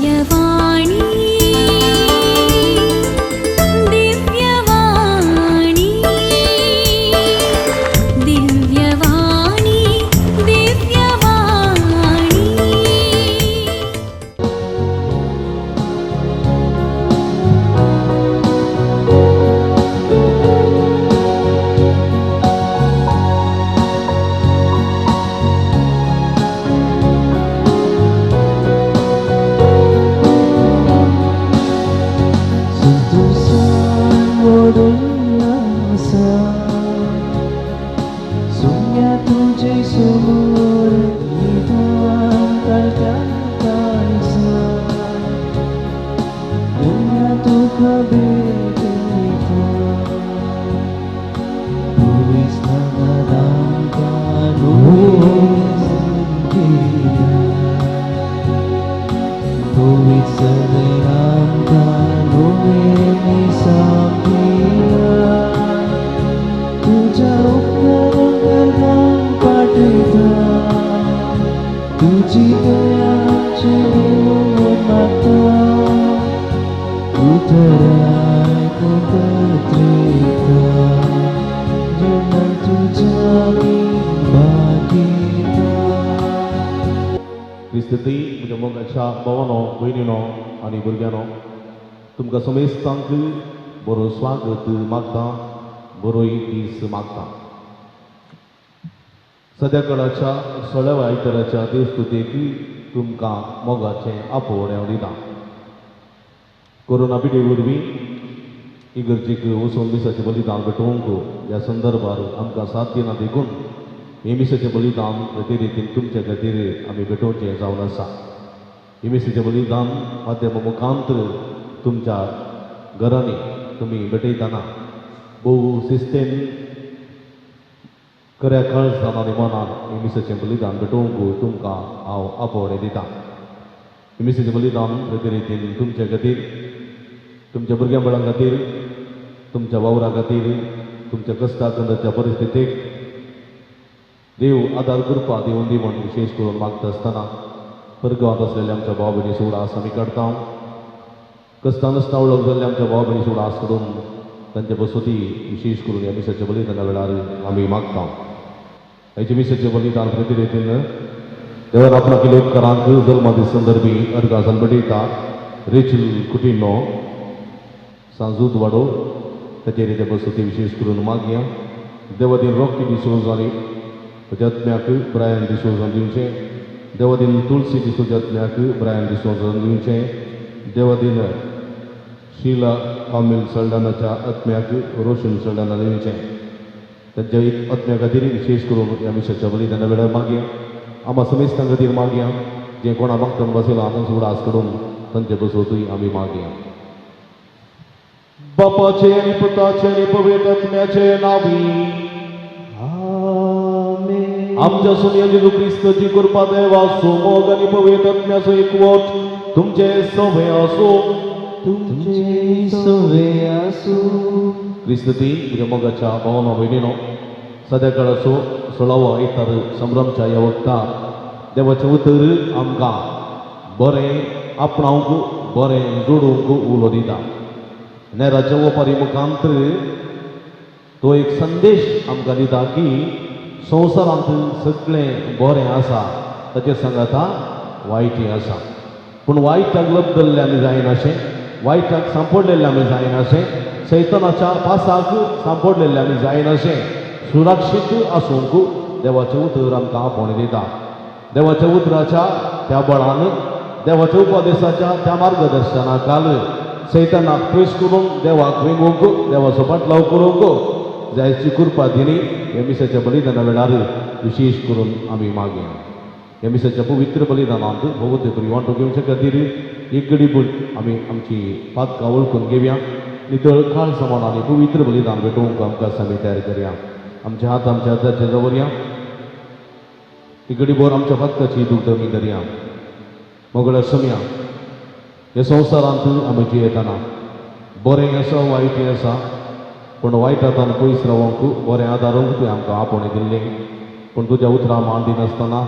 दिव्यवाणी दिव्यवाणी दिव्यवाणी दिव्यवाणी। संतोषान ओडून आसा सुम्या तुजे समोर निदान कळटा काळजा दुनिया तुका भेटयता भुवीस नांगा नुवें संगीता भुवीस आमकां नुवें सांगिया तुज्या उपकारांक पाठयता तुजी दया आमचेर मागता उतराय पत्रिता जेन्ना तुज्या आमी मागीता। क्रिस्ती म्हज्या मोगाच्या भावानो, भयणीनो आनी भुरग्यांनो, तुमकां समेस्तांक बरो स्वागत मागता, बरोय दीस मागता। सद्या काळाच्या सोळ्या आयताराच्या देवस्तुतेक तुमकां मोगाचें आपोवणें हांव दिता। कोरोना पिडे वरवीं इगर्जेक वचून मिसाचें बलिदान भेटोवंक ह्या संदर्भार आमकां साथ दिना, देखून हे मिसाचें बलिदान ते रितीन तुमच्या खातीर आमी भेटोवचें जावन आसा। हे मिसाचें बलिदान माध्यमा मुखांत तुमच्या घरांनी तुमी भेटयतना भोव शिस्तेन, खऱ्या काळजान आनी मनान हे मिसाचें बलिदान भेटोवंक तुमकां हांव आपोवणें दितां। हे मिसाचें बलिदान ते रितीन तुमच्या खातीर, तुमच्या भुरग्यां बाळां खातीर, तुमच्या वावरा खातीर, तुमच्या कश्टा कंदाच्या परिस्थितीक देव आदार कृपा दिवन दी म्हूण विशेश करून मागता आसतना परगांवांत आसलेल्या आमच्या भाव भयणी उडास आमी काडटा। कश्टान वळख जाल्ल्या आमच्या भाव भयणी उडास करून तांच्या बसती विशेश करून ह्या मिसाच्या बलिदाना वेळार आमी मागता। हेच्या मिसाच्या बलिदान प्रतिरितीन देवान आपणा केले उपकारांक जल्मादी संदर्भी अर्गां भेटयता। रेचल कुटिनो, सांजूत वाडो, ताचेर ते बसती विशेश करून मागया। देवादीन रॉकी डिसोज आनी ताच्या आत्म्याक ब्रायन डिसोजान दिवचें। देवादीन तुलसी डिसोजा आत्म्याक ब्रायन डिसोजान दिवचें। देवादीन शिला कामील सल्डानाच्या आत्म्याक रोशन सल्डाना दिवचें। तांच्या आत्म्या खातीर विशेश करून ह्या मिसाच्या बलिदाना वेळार मागया। आमा समेस्तां खातीर मागया, जे कोणा मागतन बसयला तांचो उडास करून तांचे बसोतूय आमी मागया। बापाचे आनी पुताचे आनी पवित्र आत्म्याचे नांवी आमेन। आमच्या सुनिया जेजू क्रिस्ताची कृपा, देवाचो मोग आनी पवित्र आत्म्याचो एकवट तुमचे सवे आसूं। तुमचे सवे आसूं। क्रिस्ती म्हज्या मोगाच्या भावानो, भयणीनो, सद्या काळाचो सोळावो आयतार संभ्रमच्या ह्या वखता देवाचें उतर आमकां बरें आपणावंक, बरें जोडूंक उलो दिता। नेराच्या ओपारी मुखांत तो एक संदेश आमकां दिता की संवसारांत सगळें बरें आसा, ताचे सांगाता वायटय आसा, पूण वायटाक लब्दल्लें आमी जायनाशें, वायटाक सांपडलेलें आमी जायनाशें, सैतानाच्या पासाक सांपडलेलें आमी जायनाशें, सुरक्षीत आसूंक देवाचें उतर आमकां आपोवणें दिता। देवाच्या उतराच्या त्या बळान, देवाच्या उपदेशाच्या त्या मार्गदर्शना खाल सैतानाक पयस करूंक, देवाक वेंगोवंक, देवाचो पाटलाव करूंक जायची कृपा दिनी ह्या मिसाच्या बलिदाना वेळार विशेश करून आमी मागया। ह्या मिसाच्या पवित्र बलिदानांत भोवते बरी वांटो घेवचे खातीर एक घडी आमी आमची पातकां वळखून घेवया। नितळ काळ समान आनी पवित्र बलिदान भेटोवंक आमकां आमी तयार करया। आमचे हात आमच्या हाताचेर दवरया। ही घडीभर आमच्या पातकाची दूख आमी धरया। मोगळ्या समया, ह्या संवसारांत आमी जियेतना बरें आसा, वायट आसा, पूण वायट हातान पयस रावंक, बरें आदारूंक तुवें आमकां आपोवणें दिल्लें, पूण तुज्या उतरां मान दिनासतना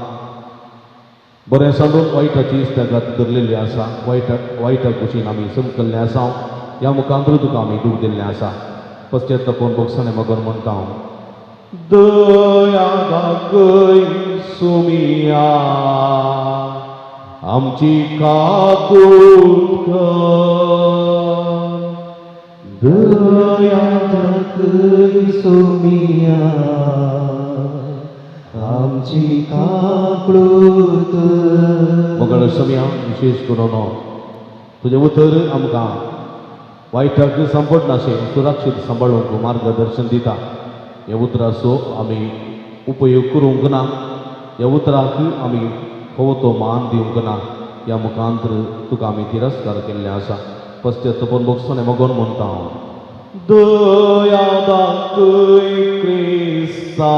बरें सांडून वायटाची इश्टागत धरलेली आसा, वायटा कुशीन आमी समकल्ले आसा. ह्या मुखांतर तुका आमी दूख दिल्लें आसा. पश्चातापून भोगसणें मगन म्हणटा हांव, दया दाखय सुमिया, आमची काकूट कर. दया दाखय सोमिया, आमची काकळूत. मगळ समया, विशेष करून तुजें उतर आमकां वायटाक सांपडनाशें सुरक्षीत सांबाळूंक मार्गदर्शन दिता. ह्या उतराचो आमी उपयोग करूंक ना, ह्या उतराक आमी फावो तो मान दिवंक ना. ह्या मुखांतर तुका आमी तिरस्कार केल्लें आसा. पश्चातापून भोगसणें मगोन म्हणटा हांव, दया दाखय क्रिस्ता,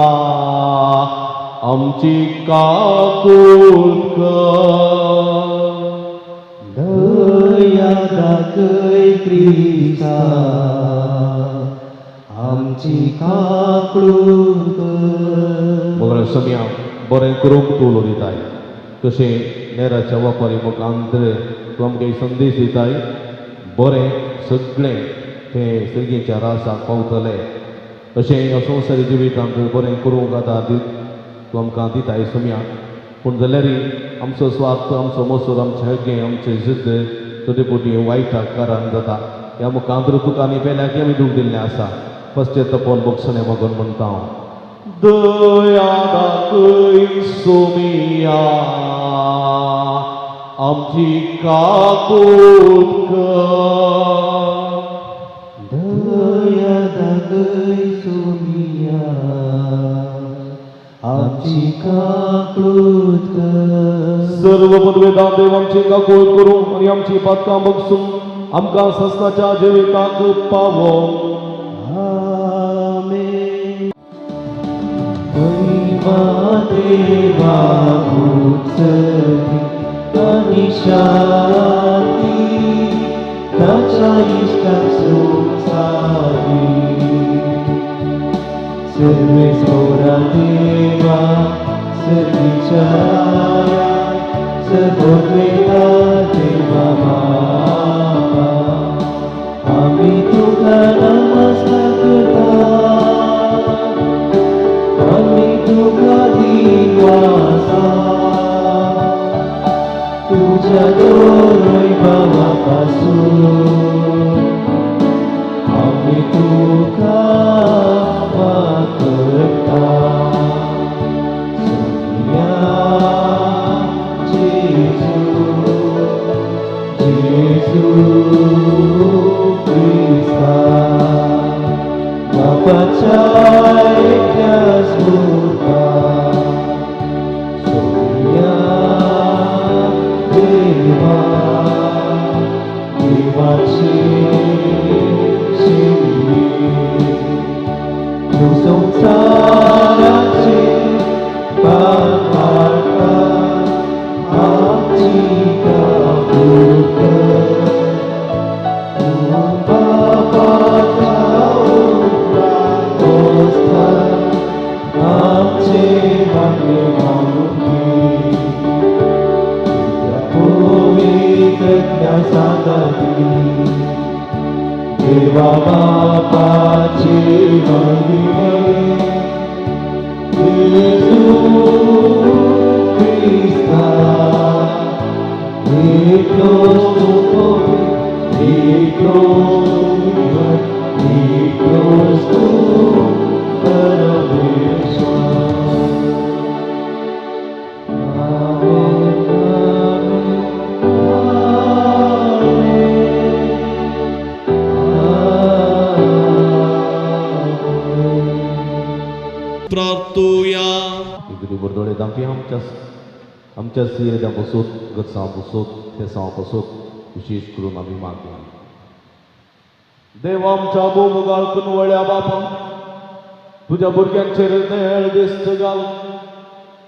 आमची काकूट कर. दया दाखय क्रिस्ता, आमची काकळूत. मगळ समया, बरें करूंक तूं उलो दिताय, तशें नेराच्या वापारी मुखांतर तूं आमकां एक संदेश दिताय. बरें सगळें तें सर्गीच्या रासाक पावतलें. तशें ह्या संवसारी जिवितांत बरें करूंक आतां तूं आमकां दिताय समया, पूण जाल्यारय आमचो स्वार्थ, आमचो मोसोर, आमचें हगें, आमचें जिद्द थोडे फावटी वायटाक कारण जाता. ह्या मुखांतर तुका आनी पेल्याक आमी दूख दिल्लें आसा. पश्चातापून भोगसणें मगन म्हणटा हांव, दया दाखय सोमिया, आमची काकूट कर. दया दाखय सोमिया, आमची काकळूत कर. सर्व पदवेदां देव आमची काकूट करूं आनी आमची पातकां बगसूं आमकां सस्नाच्या जिविताक पावो. आमेन. महिमा देवाक उंचली आनी शांती ताच्या इश्टांक सोंसावी. सर्वेस्पोरा देवा, सर्गीच्या राया, सर्वोद्वेता देवा बापा, आमी तुका नमस्कार करता, आमी तुका दिनवासा. तुज्या दोनूय भावा पासून आमी तुका करता. सोमिया जेजू, जेजू क्रिस्ता, बापाच्या एकल्याच पुता, सोमिया देवा, देवाचे शिंबी, तूं संवसाराचे पाप हाडटा, आमची काकूट कर. तूं बापाच्या उंचार बसता, आमचे मागणे मानून घे. तुज्या पवित्र सांगाती, देवा बापाचे महिमे, जेजू क्रिस्ता, एकलोच तूं पवित्र, एकलोच तूं जिवंत, एकलोच तूं परमेश्वर. आमेन, आमेन, आमेन, आमेन. प्रार्थुया. इगडी बरदोळे दामपी आमच्या आमच्या सियेद्या बसोत, गरसां बसोत, थेसां बसोत, विशेष करून आमी मागया. देव आमच्या भोवमुगाळ कुनवळ्या बापा, तुज्या भुरग्यांचेर दयाळ दिश्ट घाल.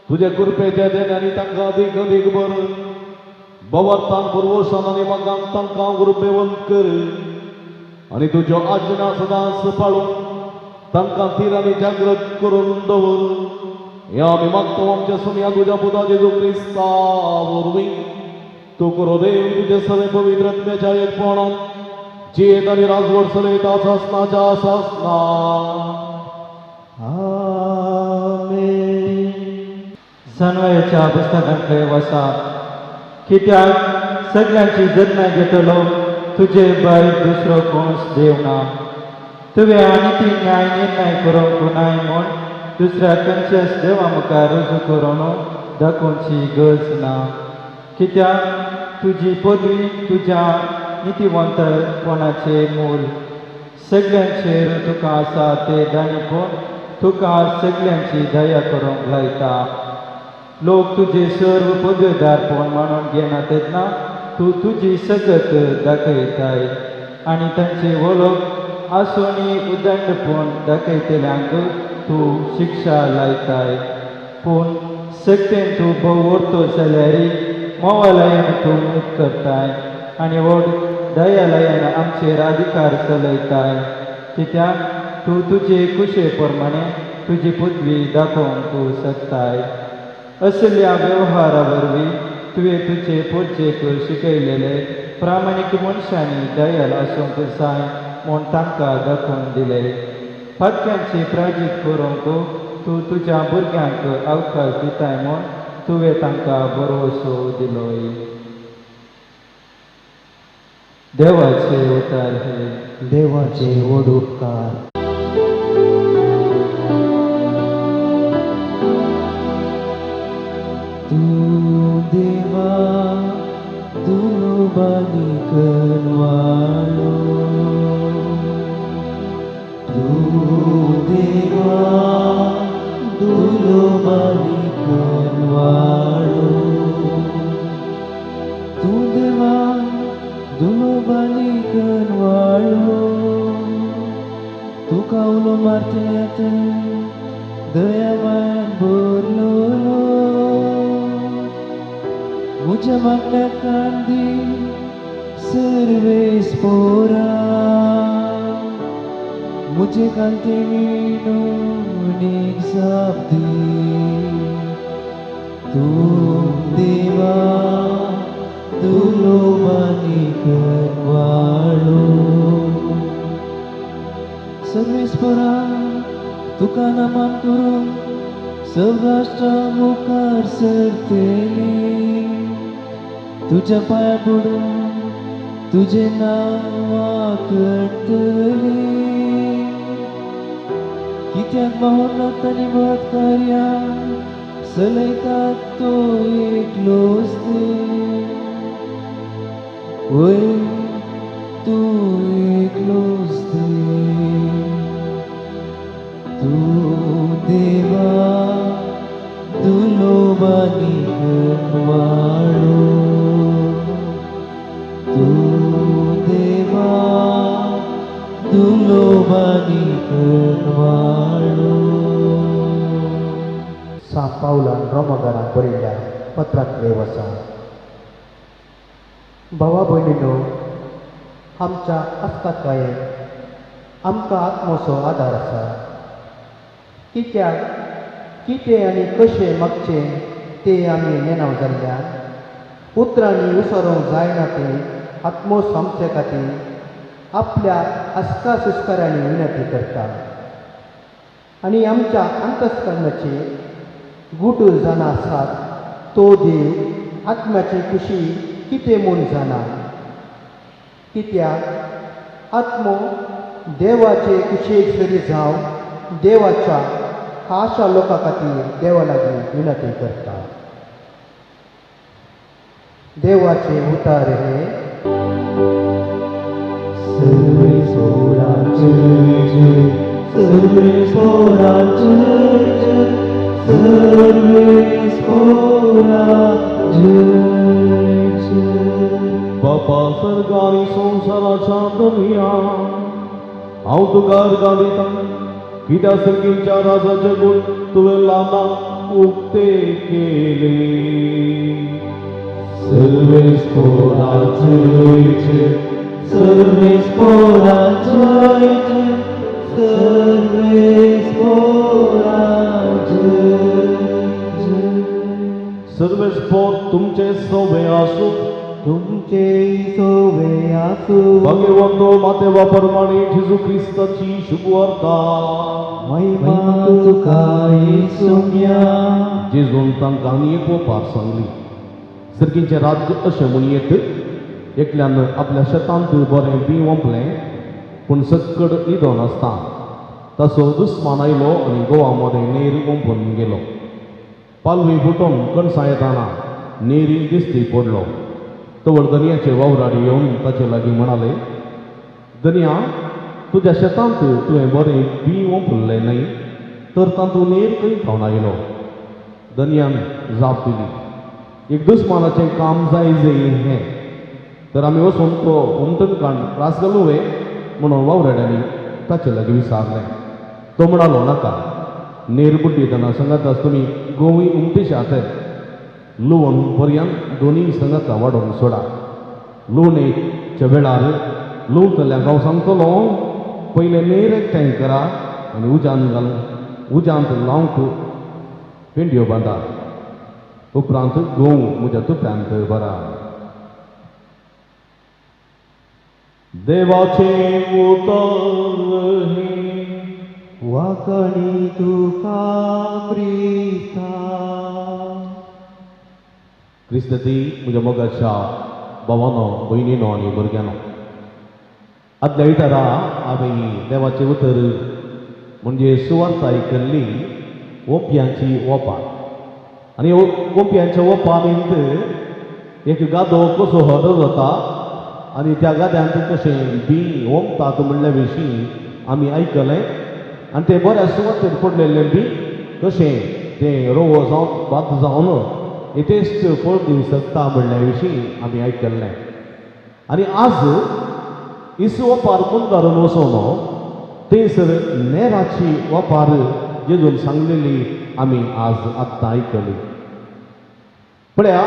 तुज्या कृपेच्या देण्यानी तांकां अदीक अदीक बर बवरतान पुर्वसान आनी मागान तांकां कृपेवंत कर आनी तुज्यो आज्ञा सदांच पाळून तांकां थीर आनी जागृत करून दवर. हे आमी मागतो आमच्या सोम्या तुज्या पुता जेजू क्रिस्ता वरवीं. तूं करो देव तुझे सगळे पवित्र आत्म्याच्या एकपणान जियेत आनी राजवट चलयता सासनाच्या सासना. आमेन. सनवयाच्या पुस्तकांतले वसा. कित्याक सगळ्यांची जतनाय घेतलो तुजे भायर दुसरो कोणूच देव ना. तुवें आनी ती न्याय निर्णय करूंक नाय म्हूण दुसऱ्या खंयच्याच देवा मुखार रुजू करून दाखोवची गरज ना. कित्याक तुजी पदवी तुज्या नितीवंतपणाचें मूल. सगळ्यांचेर तुका आसा ते दाणीपण तुका सगळ्यांची दया करूंक लायता. लोक तुजे सर्व पदवेदारपण मानून घेना तेन्ना तूं तुजी सगत दाखयताय आनी तांचे वळख आसूनी उदंडपण दाखयतल्यांक तूं शिक्षा लायताय. पूण सक्तेन तूं भोव व्हरतो जाल्यार मोवालयान तूं नीत करताय आनी व्हड दयालयान आमचेर अधिकार चलयताय. कित्याक तूं तुजे कुशे प्रमाणे तुजी पदवी दाखोवंक शकताय. असल्या वेव्हारा वरवीं तुवें तुजे पोरचेक शिकयलेले प्रामाणीक मनशांनी दयाल आसूंक जाय म्हूण तांकां दाखोवन दिले. पातक्यांची प्राजीत करूंक तूं तुज्या भुरग्यांक अवकाश दिताय म्हूण तुवें तांकां भरवसो दिलोय. देवाचे उतार हे. देवाचे व्हड उपकार. तूं देवा दुलुबानी करवाळो, तूं देवा दुलुबानी करवाळो, तूं देवा दुलुबानी करवाळो. तुका उलो मारतल्यात दयावान भरलोलो, म्हज्या मागण्या कांदी सर्वेस पोरा, म्हजे कांते विणून जाप दी. तूं देवा दुलोबानी करवाळो. सर्वेस्परा तुका नमन करून सवराष्ट्रा मुखार सरतेली, तुज्या पांया पडून तुजें नांव करतली. कित्याक महोन्नत आनी महत् कार्यां चलयतात तो एकलोच देव. वय तूं एकलोच देव. तूं देवा दुलोबानी करवाळो, तूं देवा दुलोबानी करवाळो. सांत पावलान रोमगारान बरयल्ल्या पत्रांतले वसा. भावा भयणीनो, आमच्या आस्कातकायेन आमकां आत्मोसो आदार आसा. कित्याक कितें आनी कशें मागचें तें आमी नेणाव जाल्ल्यान उतरांनी उसरोंक जायना तें आत्मोस आमचे खातीर आपल्या आस्का सुस्कारांनी विनंती करता आनी आमच्या अंतस्करणाचे गूट जाणा आसात तो देव आत्म्याची खुशी कितें म्हूण जाणा. कित्याक आत्मो देवाचे कुशेक सरी जावं देवाच्या खाशा लोकां खातीर देवा लागीं विनंती करता. देवाचे उतार हे. सर्वेस्पोराचे सर्वेस्पोराचे सर्वेस्पोराचे. बापा सर्गानी संवसाराच्या दुनिया हांव तुका अर्गां दितां कित्या सर्गीच्या राजाचे गुण तुवें ल्हानाक उक्ते केले. सर्वेस्पोराचे सर्वेस्पोराचे सर्वेस्पोराचे. तुमचे सोबे आसूं. तुमचे सोवे आसूं. भगवंतो मातेवा परमाणे जेजू क्रिस्ताची शुभवार्ता. महिमा तुका येसुम्या. जेजून तांकां आनी एक ओपार सांगली, सर्गीचें राज्य अशें म्हणयेत, एकल्यान आपल्या शेतांत बरें बीं ओंपलें, पूण सक्कड न्हिदोन आसता तसो दुस्मान आयलो आनी गोवा मदें नेर ओंपून गेलो. पालवी फुटोवन कणसां येताना नेरी दिश्टी पडलो. तवळ दनयाचे वावराडी येवन ताचे लागीं म्हणाले, दनया, तुज्या शेतांत तुवें बरें बीं ओंपलें न्हय, तर तातूंत नेर खंय खावन आयलो? दनयान जाप दिली, एक दुस्मानाचें काम जाय जय हें, तर आमी वचून तो उमटून काण त्रास घालूं वे म्हणून वावराड्यांनी ताचे लागीं विचारलें. तो म्हणालो, नाका, नेर बुड्डितना सांगाताच तुमी गोंय उमटेशात. लुवण पर्यंत दोनूय सांगाता वाडोवन सोडा. लुवणेच्या वेळार लुवतल्यांक हांव सांगतलो, पयलें नेर एकठांय करा आनी उज्यान घालून उज्यांत लावंक पेंडयो बांदा, उपरांत गोंव म्हज्या तुप्यांत बरा. देवाचें उतर हें. वाकणी तुका क्रिस्ता. क्रिस्तती म्हज्या मोगाच्या भावानो, भयणीनो आनी भुरग्यांनो, आदल्या आयतारा आमी देवाचें उतर म्हणजे सुवार्थ आयकल्ली, ओंपयांची ओपार. आनी ओंपयांच्या ओपारींत एक गादो कसो हर जाता आनी त्या गाद्यांत कशें बीं ओंपतात म्हणल्या विशीं आमी आयकलें. आनी तें बऱ्या सुवातेर पडलेलें बीं कशें तें रोवो जावन भात जावन येतेश्ट फळ दिवंक शकता म्हणल्या विशीं आमी आयकल्लें. आनी आज इसू ओपार मुंदारून वचोन थंयसर नेराची ओपार जेजून सांगलेली आमी आज आत्तां आयकली. पळया,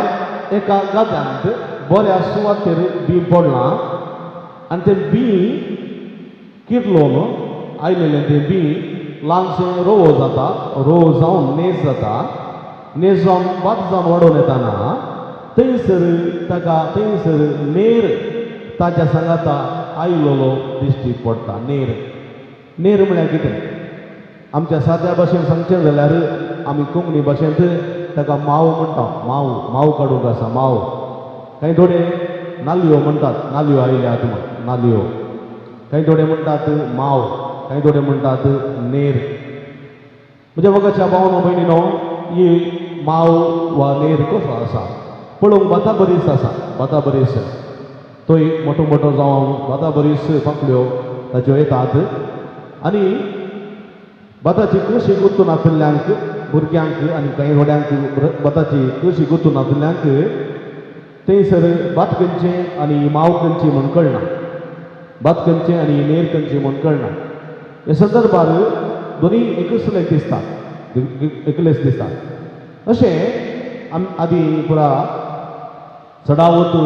एका गाद्यांत बऱ्या सुवातेर बीं पडलां आनी तें बीं किर्लोन आयलेलें तें बीं ल्हानशें रोवो जाता, रोवो जावन नेज जाता, नेज जावन भात जावन वाडोवन येताना थंयसर ताका थंयसर नेर ताच्या सांगाता आयलोलो दिश्टी पडटा. नेर, नेर म्हळ्यार कितें? आमच्या साद्या भाशेन सांगचें जाल्यार आमी कोंकणी भाशेंत ताका माव म्हणटा. माव, माव काडूंक आसा माव. कांय थोडे नालयो म्हणटात, नालयो आयल्यात म्हण नालयो. कांय थोडे म्हणटात माव, कांय थोडे म्हणटात नेर. म्हज्या मोगाच्या भावनो भयणीनो, ही माव वा नेर कसो आसा पळोवंक भाता बरीच आसा, भाता बरीच. तोय मोटो मोटो जावन भाता बरीच पाकळ्यो ताच्यो येतात. आनी भाताची कशी गुंतून नाशिल्ल्यांक भुरग्यांक आनी कांय थोड्यांक भाताची कशी गुंतून नाशिल्ल्यांक थंयसर भात खंयचें आनी माव खंयची म्हूण कळना, भात खंयचें आनी नेर खंयची म्हूण कळना. ह्या संदर्भार दोनूय एकूच दिसता, एकलेच दिसता. अशें आम आदी पुरा चडावत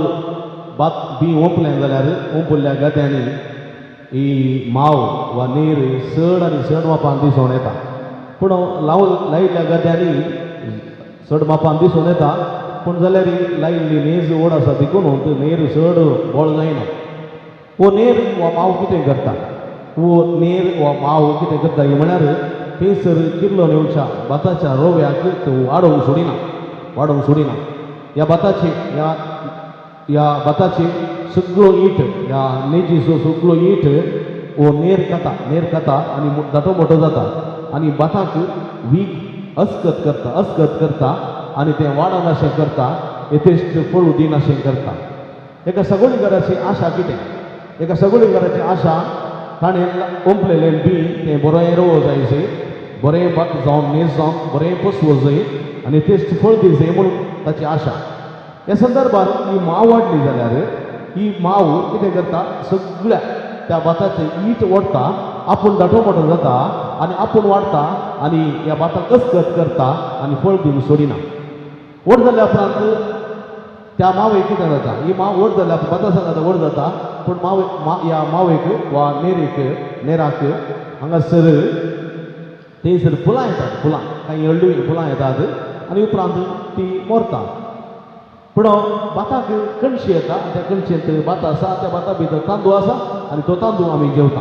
भात बीं ओंपलें जाल्यार ओंपल्ल्या गाद्यांनी ही माव वा नेर चड आनी चड मापान दिसून येता. पूण लाव लायिल्ल्या गाद्यांनी चड मापान दिसून येता, पूण जाल्यार लायिल्ली नेज व्हड आसा देखून नेर चड बळ जायना. वो नेर वा माव कितें करता, वो नेर वा माव कितें करता म्हळ्यार थंयसर किर्लोन येवच्या भाताच्या रोव्याक तो वाडोवंक सोडिना, वाडोवंक सोडिना. ह्या भाताची ह्या ह्या भाताची सगळो ईट, ह्या नेजीचो सगळो ईट वो नेर खाता, नेर खाता आनी धाटो मोटो जाता आनी भाताक वीक अस्कत करता, अस्कत करता आनी तें वाडनाशें करता, यथेश्ट फळ दिनाशें करता. एका सगळीकाराची आशा कितें? एका सगळीकाराची आशा ताणें ओंपलेलें बीं तें बरें रोवो जाय, बरें भात जावन नेज जावन बरें पोसवो जाय आनी तेच फळ दी जाय म्हणून ताची आशा. ह्या संदर्भार ही माव वाडली जाल्यार ही माव कितें करता, सगळ्या त्या भाताचें ईट ओडटा, आपूण धाटो मोटो जाता आनी आपूण वाडटा आनी ह्या भाताक अस्कत करता आनी फळ दिवंक सोडिना. व्हड जाल्या उपरांत त्या मावेक कितें जाता, ही माव व्हड जाल्या भाता सांगाता व्हड जाता, पूण मावे ह्या मावेक वा नेरीक नेराक हांगासर थंयसर फुलां येतात, फुलां कांय हळडुवीं फुलां येतात आनी उपरांत ती मरता. पूण भाताक कणशी येता, त्या कणशेंत भात आसा, त्या भाता भितर तांदूळ आसा आनी तो तांदूळ आमी जेवता.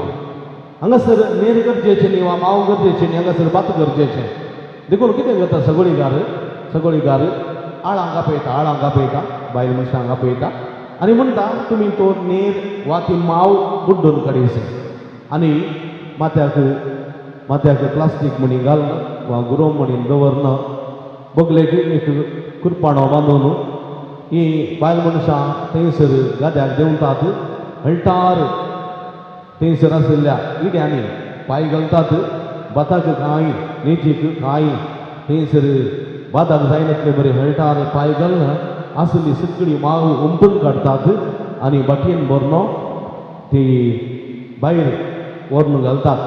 हांगासर नेर गरजेचें न्ही वा माव गरजेचें न्ही, हांगासर भात गरजेचें. देखून कितें करता सगळीगार, सगळीगार आळांक आपयता, आळांक आपयता, बायल मनशांक आपयता आनी म्हणटा तुमी तो नेर वा ती माव बुड्डून काडयचे आनी माथ्याक माथ्याक प्लास्टीक मणी घालून वा गुरोम मणीन दवरन बगलेक एक कुरपाणो बांदून ही बायल मनशां थंयसर गाद्याक देंवतात, हळटार थंयसर आशिल्ल्या इड्यांनी पांय घालतात, भाताक कांय नेजीक कांय थंयसर भाताक जायनातले बरी हळटार पांय घालून आसली सगळी माव उमटून काडटात आनी बाटयेन भरून ती भायर व्हरून घालतात.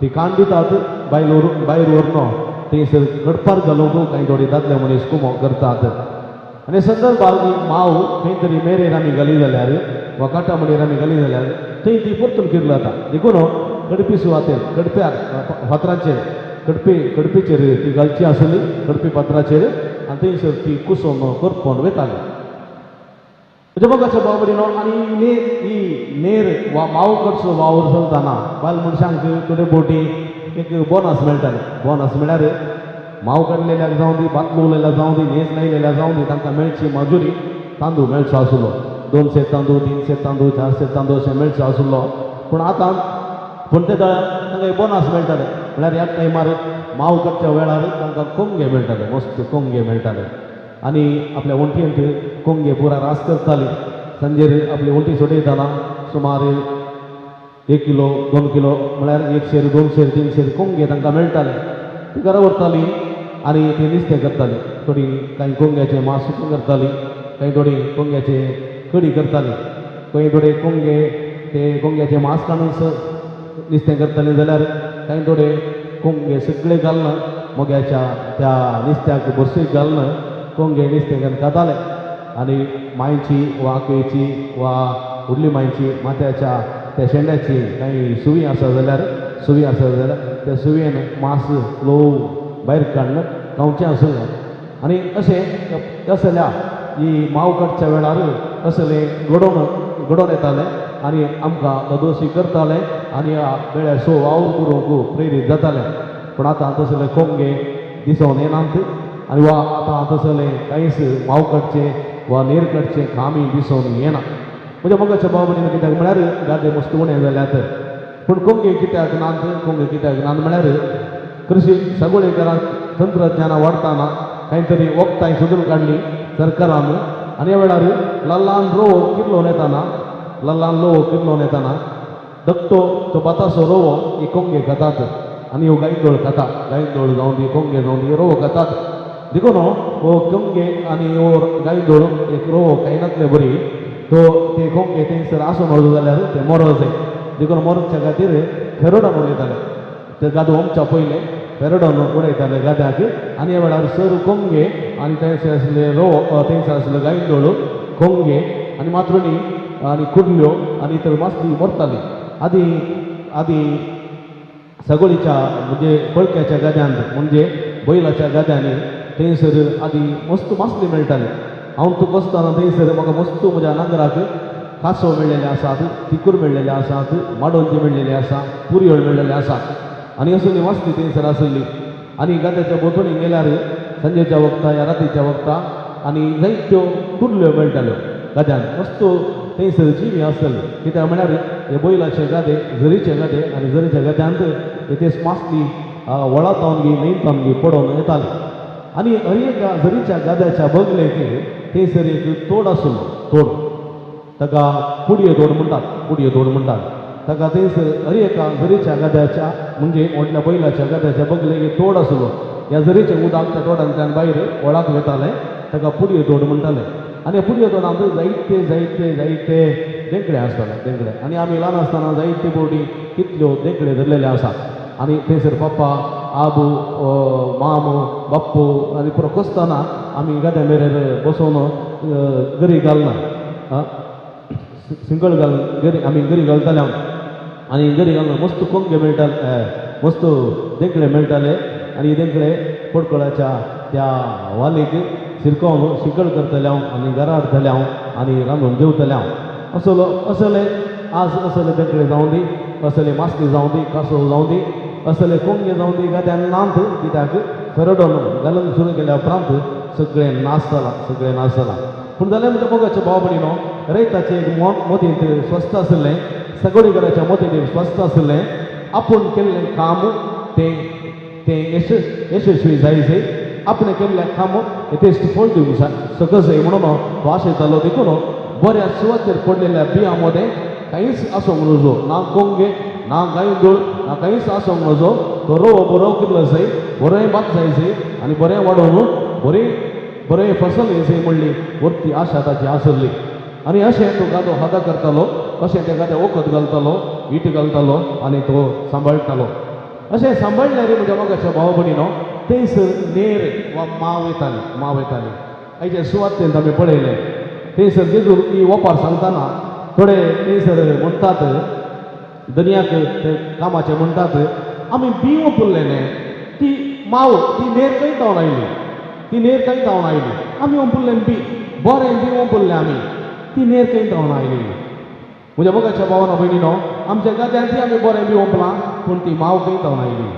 ती काण दितात बायल व्हरून, भायर व्हरून थंयसर कडपार घालूंक कांय थोडी दादले मनीस कुमो करतात. आनी संदर्भार ही माव खंय तरी मेरेर आमी घाली जाल्यार वा काटा मणेर आमी घाली जाल्यार थंय ती परतून किरलता. देखून कडपी सुवातेर कडप्यार फातरांचेर कडपी कडपीचेर ती घालची आसली, कडपी फातराचेर, आनी थंयसर ती कुसोवन करपोवन वताली. म्हज्या मोगाच्या भाव भयणीनो, आनी नेर ही नेर वा माव करचो वावर चलतना बायल मनशांक थोडे बोटी एक बोनस मेळटाले. बोनस म्हळ्यार माव काडलेल्याक जावं दी, भात लुवलेल्याक जावं दी, नेस लायलेल्याक जावं दी, तांकां मेळची मजुरी तांदूळ मेळचो आसलो. 2 सेर तांदूळ, 3 सेर तांदूळ, 4 सेर तांदूळ अशें मेळचो आसलो. पूण आतां पूण ते तांकां एक बोनस मेळटाले. म्हळ्यार ह्या टायमार माव काडच्या वेळार तांकां कोंगे मेळटाले, मस्त कोंगे मेळटाले आनी आपल्या वण्टींत कोंगे पुरा रास करताली. सांजेर आपली वण्टी सोडयतना सुमार 1 किलो 2 किलो, म्हळ्यार 1 शेर 2 शेर 3 शेर कोंगे तांकां मेळटाले. ती घरा व्हरताली आनी ती नुस्तें करताली. थोडी कांय कोंग्याचें मांस सुकें करताली, कांय थोडी कोंग्याचे कडी करताली, खंय थोडे कोंगे ते कोंग्याचें मांस काडून नुस्तें करताली, जाल्यार कांय थोडे कोंगे सगळे घालून मोग्याच्या त्या नुस्त्याक बरसूक घालून कोंगे नुस्तें करून खाताले. आनी मांयची वा आकयची वा व्हडली मांयची माथ्याच्या त्या शेंड्याची कांय सुवी आसा जाल्यार, सुवी आसा जाल्यार त्या सुवयेन मांस ल्हव भायर काडून खावचें आसलें. आनी अशें असल्या ही माव काडच्या वेळार असलें घडोवन घडोवन येतालें आनी आमकां ददोशी करताले आनी ह्या बेळ्याचो वावर करूंक प्रेरीत जातालें. पूण आतां तसले कोंगे दिसोन येनात आनी वा आतां तसलें कांयच माव काडचें वा नेर काडचें कामय दिसोन येना. म्हज्या मोगाच्या भाव भयणीनो, कित्याक म्हळ्यार गादे मस्त उणें जाल्यात, पूण कोंगे कित्याक नात? कोंगे कित्याक नात म्हळ्यार कृषी सगळे घरांत तंत्रज्ञानां वाडटाना कांय तरी वखदां सोदून काडली सरकारान आनी ह्या वेळार ल्हान रोवो किरलोन येताना, ल्हान लोवो किरलोन येताना धाकटो तो भाताचो रोवो ही कोंगे खातात आनी ह्यो गायंदोळ खाता. गायंदोळ जावं दी, कोंगे जावं दी, रोवो खातात. देखून हो कोंगे आनी हो गायंदोळ एक रोवो खायनातले बरी तो ते कोंगे थंयसर आसून वचो जाल्यार ते मरो जाय. देखून मरच्या खातीर फेरोडन उडयताले. ते गादो ओमच्या पयलें फेरोडन उडयताले गाद्याक आनी ह्या वेळार सर कोंगे आनी थंयसर आसले रोवो, थंयसर आसले गायंदोळ, कोंगे आनी मात्रुणी आनी कुर्ल्यो आनी तर मासली मरताली. आदी आदी सगोळीच्या म्हणजे बळक्याच्या गाद्यांत, म्हणजे बैलाच्या गाद्यांनी थंयसर आदी मस्त मासली मेळटाली. हांव तुका आसतना थंयसर म्हाका मस्त म्हज्या नांगराक कासव मेळ्ळेले आसात, तिकूर मेळ्ळेले आसात, माडोंची मेळ्ळेली आसा, पुरयोळ मेळ्ळेले आसा आनी असली मासली थंयसर आसली. आनी गाद्याच्या भोंवतणी गेल्यार सांजेच्या वखता या रातीच्या वखता आनी जायत्यो कुर्ल्यो मेळटाल्यो. गाद्यांत मस्त थंयसर जिवी आसतली. कित्याक म्हळ्यार हे बैलाचे गादे झरीचे गादे आनी झरीच्या गाद्यांत हे ते मासली वळा तावन गी न्हंय तावन गी पडोवन येताले. आनी हर एका झरीच्या गाद्याच्या बगलेक थंयसर एक तोड आसलो, तोड, ताका पुडये तोड म्हणटात, पुडये तोड म्हणटात ताका. थंयसर हर एका झरीच्या गाद्याच्या म्हणजे व्हडल्या बैलाच्या गाद्याच्या बगलेक एक तोड आसलो. ह्या झरीचें उदक त्या तोडांतल्यान भायर व्हळाक वतालें. ताका पुडये तोड म्हणटाले. आनी ह्या पुडये तोडांत जायते जायते जायते देंकळे आसताले, देंकळे. आनी आमी ल्हान आसतना जायते बोटी कितल्यो देंकळे धरलेले आसात. आनी थंयसर पप्पा, आबू, मामू, बाप्पू आनी पुरो कोसतना आमी गाद्या मेरेर बसोवन गरी घालना, सिंगळ घालून गरी आमी गरी घालताले. आनी गरी घालून मस्त कोंगे मेळटाले, मस्त देंकळे मेळटाले. आनी देंकळे पडकळाच्या त्या वालीक शिरकोवन शिकळ करतले हांव आनी घरा हाडटले हांव आनी रांदून जेवतले हांव. असलो असले आज असले बेकळे जावं दी, असले मासली जावं दी, कासव जावं दी, असले कोंगे जावं दी, गाद्यान नात. कित्याक फेरडोन घालून सुरू केल्या उपरांत सगळें नाश जाला, सगळें नाश जाला. पूण जाल्यार म्हज्या मोगाच्या भाव भयणीनो, रयताचें एक मोतींत स्वस्थ आशिल्लें, सगळीकराच्या मोतींत एक स्वस्थ आशिल्लें, आपूण केल्लें काम तें तें यशस्वी जाय जाय, आपणें केल्लें काम यथेश्ट फळ दिवंक शकजय म्हणून तो आशयतालो. देखून बऱ्या सुवातेर पडलेल्या बियां मदें कांयच आसूंक नजो, ना कोंगे ना गांयदोळ ना कांयच आसूंक नजो. तो रोवो बरो कितलो जाय, बरें भात जाय जाय आनी बरें वाडोवन बरी बरें फसल येयजय म्हणली वरती आशा ताची आसली. आनी अशें तो गादो हादा करतालो, अशें त्या गाद्या वखद घालतालो, it घालतालो आनी तो सांबाळटालो. अशें सांबाळल्यार म्हज्या मोगाच्या भाव भयणीनो, थंयसर नेर वा माव येताली, माव येताली. आयचे सुवातेन आमी पळयलें, थंयसर जेजू ही ओपार सांगतना थोडे थंयसर म्हणटात, दर्याक ते कामाचे म्हणटात, आमी बी ओपुरलें न्ही, ती माव ती नेर खंय धांवन आयली, ती नेर खंय धांवन आयली, आमी ओंपुरलें बी, बरें बी ओंपुरलें आमी, ती नेर खंय धांवन आयली. म्हज्या मोगाच्या भावान भयणीनो, आमच्या गाद्यांत आमी बरें बी ओंपलां, पूण ती माव खंय धांवन आयली.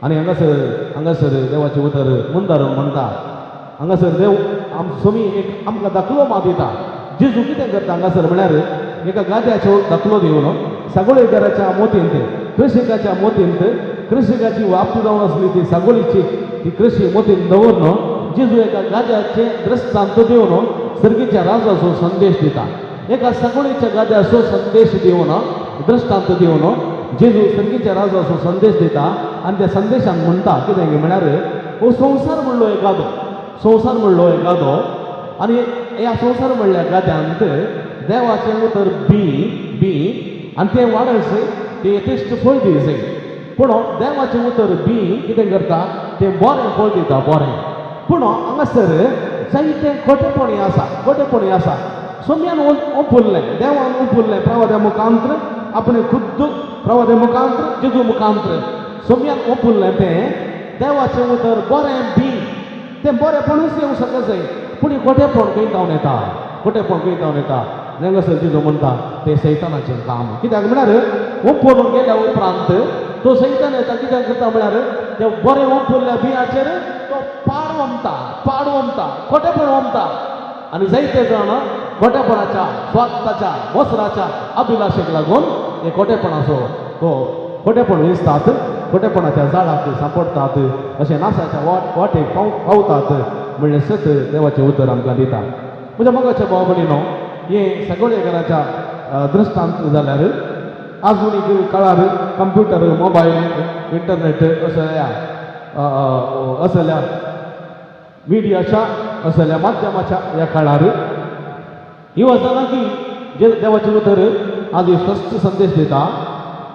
आनी हांगासर हांगासर देवाचें उतर मुंदारून म्हणटा, हांगासर देव सोमी एक आमकां दाखलो मा दिता. जेजू कितें करता हांगासर म्हळ्यार एका गाद्याचो दाखलो दिवन सागोळेकाराच्या मोतींत, कृषिकाच्या मोतींत, कृषिकाची वापती जावन आसली ती सागोळीची ती कृषी मोतींत दवरून जेजू एका गाद्याचे दृश्टांत दिवन सर्गीच्या राजाचो संदेश दिता. एका सागोळीच्या गाद्याचो संदेश दिवन, दृश्टांत दिवन जेजू सर्गीच्या राजाचो संदेश दिता. आनी त्या संदेशान म्हणटा कितें म्हळ्यार, हो संवसार म्हणलो एक गादो, संवसार म्हणलो एक गादो, आनी ह्या संवसार म्हणल्या गाद्यांत देवाचें उतर बी बी आनी तें वाडयचें, तें यथेश्ट फळ दिवचें. पूण देवाचें उतर बी कितें करता, तें बरें फळ दिता, बरें. पूण हांगासर जायतें खोटेपणी आसा, खोटेपणी आसा. सोम्यान ओंपुरलें, देवान ओंपुरलें प्रवाद्या मुखांत्र, आपणें खुद्द प्रवाद्या मुखांत्र, जेजू मुखांत्र सोम्यान ओंपुरलें तें देवाचें उतर बरें बी, तें बरेंपणूच येवंक शकजय, पूण खोटेपण खंय धांवन येता, खोटेपण खंय धांवन येता. हांगासर जेजू म्हणटा तें सैतानाचें काम. कित्याक म्हळ्यार ओंपून गेल्या उपरांत तो सैतान येता, कित्याक करता म्हळ्यार ते बरें ओंपुरल्या बियाचेर तो पाड ओमता, पाड ओमता, खोटेपण ओमता. आनी जायते जाण खोटेपणाच्या, स्वार्थाच्या, मोसराच्या अभिलाशेक लागून हे खोटेपणाचो तो खोटेपण विसतात, खोटेपणाच्या जाळाक सांपडटात, अशें नासाच्या वाटेक पावतात म्हणलें सत देवाचें उतर आमकां दिता. म्हज्या मोगाच्या भाव भयणीनो, हें सगळेकाराच्या दृश्टांत जाल्यार आधुनीक काळार कंप्युटर, मोबायल, इंटरनेट असल्या असल्या मिडियाच्या, असल्या माध्यमाच्या ह्या काळार ही वचना की जे देवाचें उतर आज स्पश्ट संदेश दिता.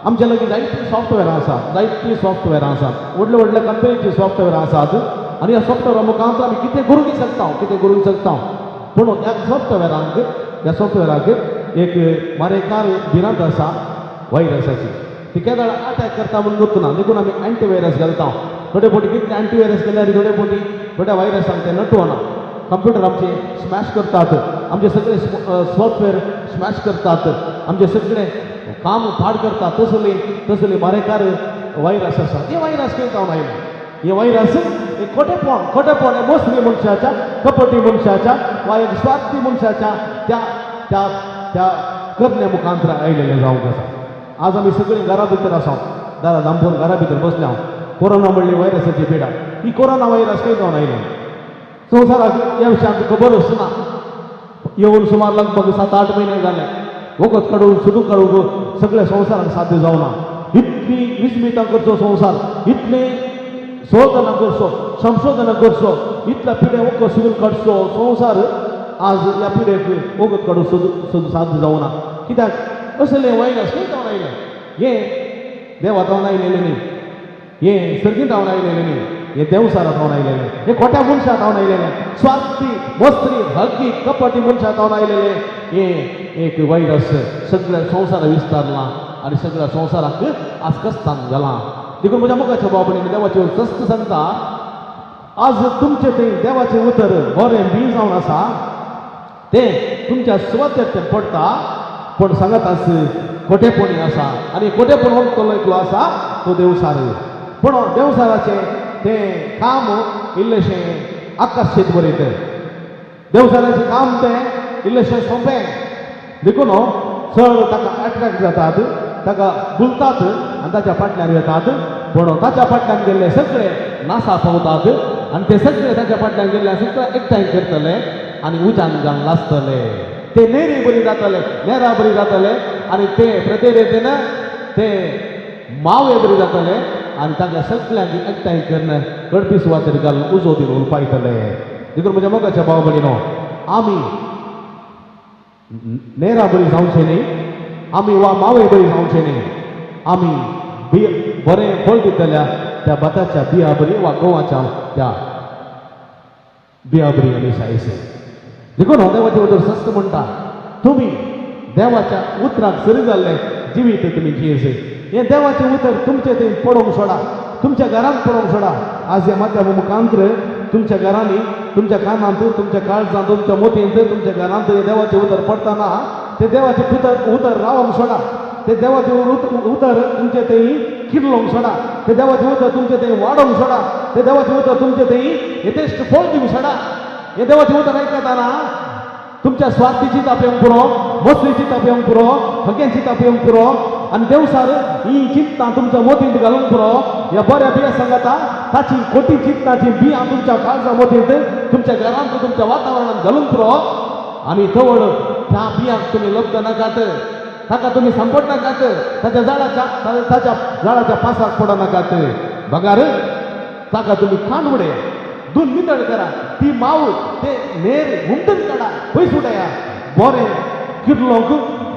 आमच्या लागीं जायतीं सॉफ्टवेरां आसात, जायतीं सॉफ्टवेरां आसात, व्हडल्या व्हडल्या कंपनीचीं सॉफ्टवेरां आसात, आनी ह्या सॉफ्टवेरा मुखांत आमी कितें करूंक शकता, कितें करूंक शकता. पूण ह्या सॉफ्टवेराक एक मारेकार भिरांत आसा व्हायरसाची. ती केदाळ अटॅक करता म्हणून गुर्त ना, देखून आमी अँटीव्हायरस घालता. थोडे फावटी कितले अँटीव्हायरस केल्यार थोडे फावटी थोड्या व्हायरसांक ते नटवना. कंप्युटर आमचे स्मॅश करतात, आमचे सगळे सॉफ्टवेअर स्मॅश करतात, आमचे सगळे काम पाड करतात. तसले तसले मारेकार व्हायरस आसा. हे व्हायरस खंय जावन आयले? हे व्हायरस हे खोटेपण, खोटेपण हे मोसली मनशाच्या, कपटी मनशाच्या वा एक स्वार्थी मनशाच्या त्या त्या त्या करण्या मुखांतर आयलेलें जावंक आसा. आज आमी सगळीं घरा भितर आसा, दारा धांपून घरा भितर बसल्या. कोरोना म्हणली व्हायरसाची पिडा. ही कोरोना व्हायरस खंय जावन आयलें? संवसाराक ह्या विशयांत खबरच ना. येवन सुमार लगभग 7-8 म्हयने जाले. वखद काडून सोदून काडूंक सगळ्या संवसाराक साध्य जावना. इतली विस्मितां करचो संवसार, इतली शोधना करचो, संशोधना करचो, इतल्या पिढ्या वखद सोदून काडचो संवसार, आज ह्या पिढ्याक वखद काडून सोदून साध्य जावना. कित्याक असले व्हायरस खंय जावन आयलें? हें देवा जावन आयलेलें न्ही, हें सर्गीत जावन आयलेलें न्ही, हें देवसारा जावन आयलेलें, हें खोट्या मनशा जावन आयलेलें, स्वार्थी, मस्त्री, हकी, कपटी मनशा जावन आयलेलें हें एक व्हायरस सगळ्या संवसारा विस्तारलां आनी सगळ्या संवसाराक आज कस्तान घालां. देखून म्हज्या मोगाच्या भाव भयणींनी, देवाच्यो सस्त सांगता. आज तुमचें तें देवाचें उतर बरें बी जावन आसा, तें तुमच्या सुवातेर तें पडटा, पूण सांगत आस खोटेपणी आसा आनी खोटेपण वखतलो एकलो आसा तो देवसार. पूण देवसाराचें तें काम इल्लेशें आकर्शीत बरयतें, देवसाराचें काम तें इल्लेशें सोंपें, देखून चड ताका एट्रेक्ट जातात, ताका भुलतात आनी ताच्या फाटल्यान वेतात. पूण ताच्या फाटल्यान गेल्ले सगळे नासा पावतात आनी ते सगळे ताच्या फाटल्यान गेल्ले सगळे एकठांय करतले आनी उज्यान घालून लासतले. ते नेरी बरी जातले, नेरा बरी जातले आनी ते प्रतिरेतीन ते मावे बरी जातले आनी तांकां सगळ्यांक एकठांय करून कडपी सुवातेर घालून उजो दिवन उलपायतले. देखून म्हज्या मोगाच्या भाव भयणीनो, आमी नेरा बरी जावचें न्ही, आमी वा मावे बरी जावचें न्ही, आमी बी बरें फळ दितल्या त्या भाताच्या बिया बरी वा गंवाच्या त्या बिया बरी आमी सायसे. देखून हांव देवाचें उतर सस्त म्हणटा, तुमी देवाच्या उतराक सरी जाल्लें जिवीत तुमी जियेसे. हें देवाचें उतर तुमचें तें पडोवंक सोडा, तुमच्या घरांत पडोवंक सोडा. आज ह्या माध्यमा मुखांतर तुमच्या घरांनी, तुमच्या कानांत, तुमच्या काळजांत, तुमच्या मोतयेंत, तुमच्या घरांत हें देवाचें उतर पडटना तें देवाचें उतर उतर रावोंक सोडा. ते देवाचें उतर तुमचें थंय किर्लोंक सोडा. ते देवाचें उतर तुमचें थंय वाडोवंक सोडा. ते देवाचें उतर तुमचें थंय यथेश्ट फळ दिवंक सोडा. हे देवाचें उतर आयकतना तुमच्या स्वार्थीची ताप येवंक पुरो, मस्तीची ताप येवंक पुरो, हग्यांची ताप येवंक पुरो आनी देवसार ही चिंतनां तुमच्या मोतींत घालूंक पुरो. ह्या बऱ्या बिया सांगता ताची खोटी चिंतनाची बियां तुमच्या काळजा मोतींत, तुमच्या घरांत, तुमच्या वातावरणांत घालूंक पुरो आनी तवळ त्या बियांक तुमी लब्द नाकात, ताका तुमी सांपड नाकात, ताच्या झाडाच्या पासाक पडनाकात. बगार ताका तुमी खांड उडया, दून नितळ करा, ती माव ते नेर हुमटून काडा, पयस उडया. बरें किर्लोंक,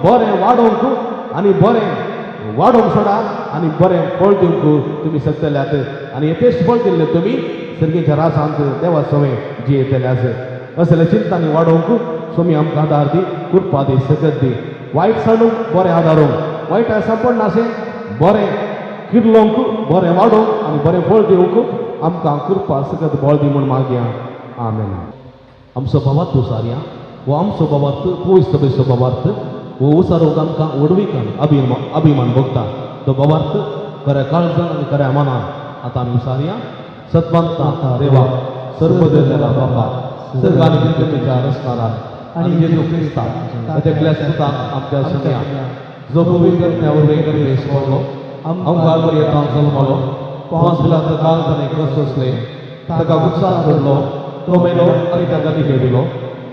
बरें वाडोवंक आनी बरें वाडोवंक सोडा आनी बरें फळ दिवंक तुमी शकतल्यात आनी यथेश्ट फळ दिल्लें तुमी सर्गीच्या रासांत देवा सवें जियेतले. आस असले चिंतांनी वाडोवंक स्वामी आमकां आदार दी, कृपा दी, सकत दी. वायट सांडूंक बरें आदारूंक, वायट सांपडनाशें बरें किर्लोंक, बरें वाडोवंक आनी बरें फळ दिवंक आमकां कृपा सकत बळ दी म्हूण मागया. आमेन. आमचो बाबात उसारया वो आमचो बाबार्थ पवित्र सभेचो बाबार्थ वो उसारोग आमकां व्हडवीकान अभिमान भोगता तो बाबार्थ खऱ्या काळजान आनी खऱ्या मनान आतां आमी उसारया. सतवंता देवा, सर्वदेला बापा, सर्ग आनी पृथ्वीच्या रचणारा आनी जेजू क्रिस्ता ताच्या एकल्या सुताक आमच्या सोम्या, जो पवित्र वरवीं गर्भेस पडलो, आमकां येता जल्मलो, पोंस पिलात काल ताणें कश्ट सोंसले, ताका गुपसात पडलो, तो मेलो आनी ताका दिलो,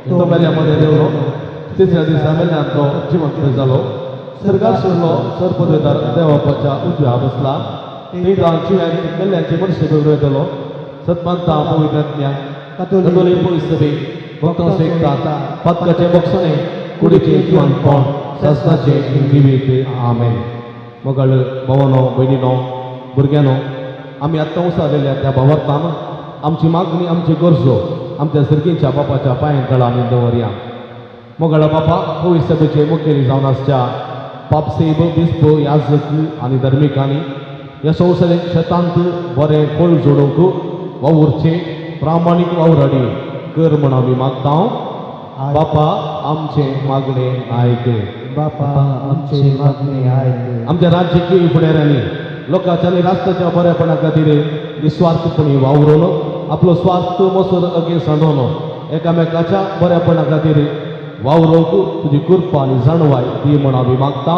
तो मेल्या मदें देंवलो, तिसऱ्या दिसा मेल्यान तो जिवंत जालो, सर्गार सोडलो, सर्पदेदार देवापाच्या उजव्या बसला, थंय जिव्यांनी मेल्ल्यांची मनशे वेगळो येतलो. सतमंता पवित्रज्ञा कथोलीक पवित्र सभे, भक्तांचो एकता, पातकाचे बक्षणे, कुडीचे जिवंतपण, शासनाचे जिवीत. आमेन. मगळ भावानो, भयणीनो, भुरग्यांनो, आमी आत्तां उसारलेल्या त्या भावार्थान आमची मागणी, आमची गरजो आमच्या सर्गीच्या बापाच्या पांयां तळा आमी दवरया. मोगाळ बापा, पवित्र सभेचे मुखेली जावन आसच्या पापसेब, बिस्प, याजक आनी धर्मिकांनी ह्या संवसारीक शेतांत बरें फळ जोडूंक वावुरचे प्रामाणीक वावराडी कर म्हण आमी मागता. बापा, आमचें मागणें आयक. बापा, आमचे मागणे आयक. आमच्या राजकीय फुडाऱ्यांनी लोकांच्या आनी राष्ट्राच्या बरेपणा खातीर निस्वार्थपणी वावरून, आपलो स्वार्थ मसर अगे सांडोवन एकामेकाच्या बऱ्यापणा खातीर वावरूंक तुजी कृपा आनी जाणवाय दी म्हण आमी मागता.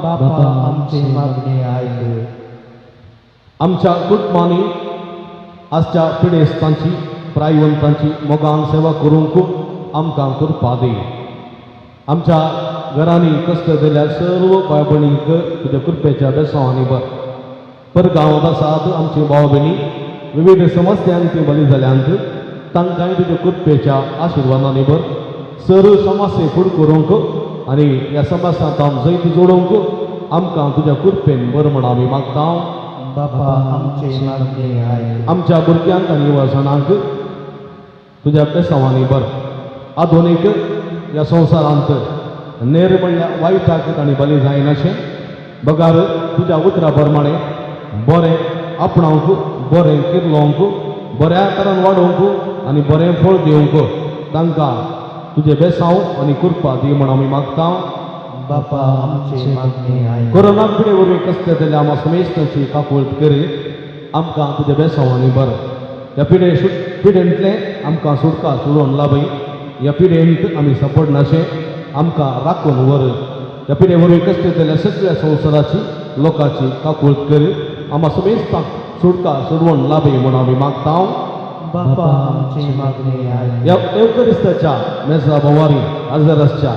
बापा, आमचे मागणे आयक. आमच्या कुटुंबांनी आजच्या पिडेस्तांची, प्रायवंतांची मोगान सेवा करूंक आमकां कृपा दी. आमच्या घरांनी कश्ट दिल्या सर्व भाव भयणींक तुज्या कृपेच्या बेसांवांनी भर. परगांवांत आसात आमची भाव भयणी, विविध समस्यांक ती बली जाल्यांत, तांकांय तुज्या कृपेच्या आशिर्वादांनी भर. सर्व समस्ये फुड करूंक आनी ह्या समस्यांत आम जैत जोडूंक आमकां तुज्या कृपेन भर म्हण आमी मागता. बापा, आमचे मागणे आयक. आमच्या भुरग्यांक आनी युवाजणांक तुज्या बेसांवांनी भर. आधुनीक ह्या संवसारांत नेर म्हणल्यार वायटाक तांणी बली जायनाशें, बगार तुज्या उतरा प्रमाणे बरें आपणावंक, बरें किर्लोवंक बऱ्या तरान वाडोवंक आनी बरें फळ दिवंक तांकां तुजें बेसांव आनी कृपा दी म्हण आमी मागता. बापा आमचे मागणे आयक. कोरोना पिडे वरवीं कश्ट जाल्ल्या आमा समेस्तांची काकूळट करी आमकां तुजें बेसांव आनी बरें ह्या पिडे पिडेंतलें आमकां सुटका सोडून लाभय. ह्या पिडेंत आमी सापडनाशें आमकां राखून व्हर. ह्या पिडे वरवीं कश्ट जाल्ल्या सगळ्या संवसाराची लोकांची काकूळट करी आमा समेस्तांक सुटका सोडवण लाभय म्हूण आमी मागता. बापा आमचे मागणे आयक. ह्या एवकरिस्ताच्या मेजा भोवारी हजर आसच्या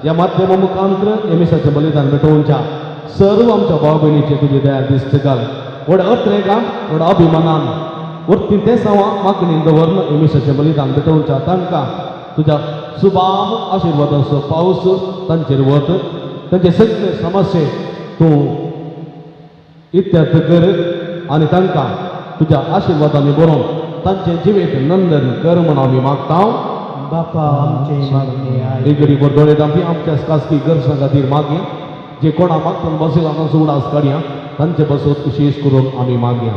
ह्या माध्यमा मुखांत्र ह्या मिसाचें बलिदान भेटोवच्या सर्व आमच्या भाव भयणीचे तुजी दया दिश्ट घाल. व्हड अत्रेगान व्हड अभिमानान वरती ते सवा मागणी दवरून ह्या मिसाचें बलिदान भेटोवच्या तांकां तुज्या सुबाम आशिर्वादाचो पावस तांचेर वत. तांचे सगळे समस्ये तूं इत्यर्थ कर आनी तांकां तुज्या आशिर्वादांनी बरोवन तांचे जिवीत नंदन कर म्हूण आमी मागता. बापा आमचे मागणे आयक. एक घडी दोळे दामपी आमच्या खासगी गरजां खातीर मागया. जे कोणा मागतना बसयला तांचो उडास काडया तांचे बसत विशेश करून आमी मागया.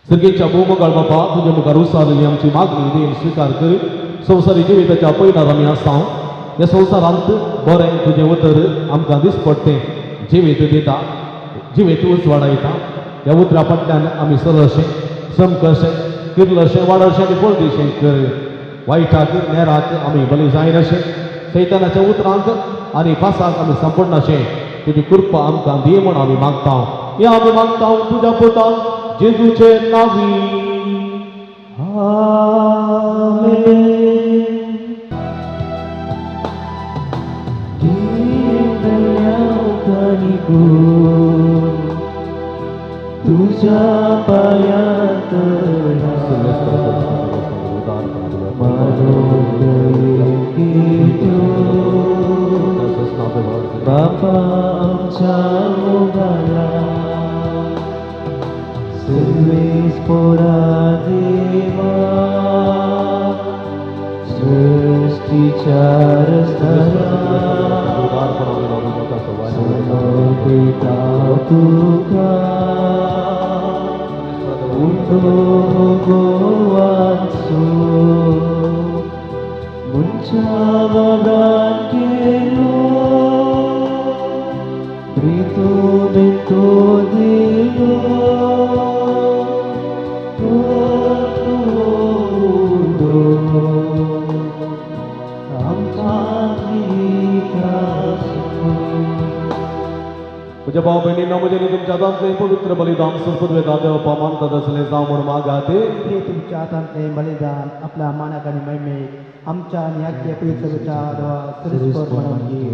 सर्गेच्या भोवमगाळ बापा तुजे मुखार उसारलेली आमची मागणी देन स्विकार कर. संवसारी जिविताच्या पयल्यार आमी आसा. ह्या संवसारांत बरें तुजें उतर आमकां दिसपडटें जिवीत दिता जिवीत उजवाडायता. ह्या उतरा फाटल्यान आमी सरशें समकशें किर्लशें वाडशें आनी फळदिशें कर. वायटाक नेराक आमी बली जायनाशें सैतानाच्या उतरांक आनी पासाक आमी सांपडनाशें तुजी कृपा आमकां दी म्हूण आमी मागता. हें आमी मागता तुज्या पुताक जेजूचे नांवी. आमेन. तुझ्या पायात बापा आमच्या मोगाला सर्वेस पोरा देवा सृष्टीच्या रचना समर्पिता तुका उठो गोवांचो मुंच्या बाबान केलो प्रीतो बितो दिलो म्हज्या भाव भयणींनो म्हजें आनी तुमच्या हातांतलें पवित्र बलिदान सुरपदवेता देवपा मानता तसलें जावं म्हूण मागाते. हे तुमच्या हातांतलें बलिदान आपल्या मानाक आनी महिमेक आमच्या आनी आख्या पवित्र देवा सर्वेस्पर म्हणून घे.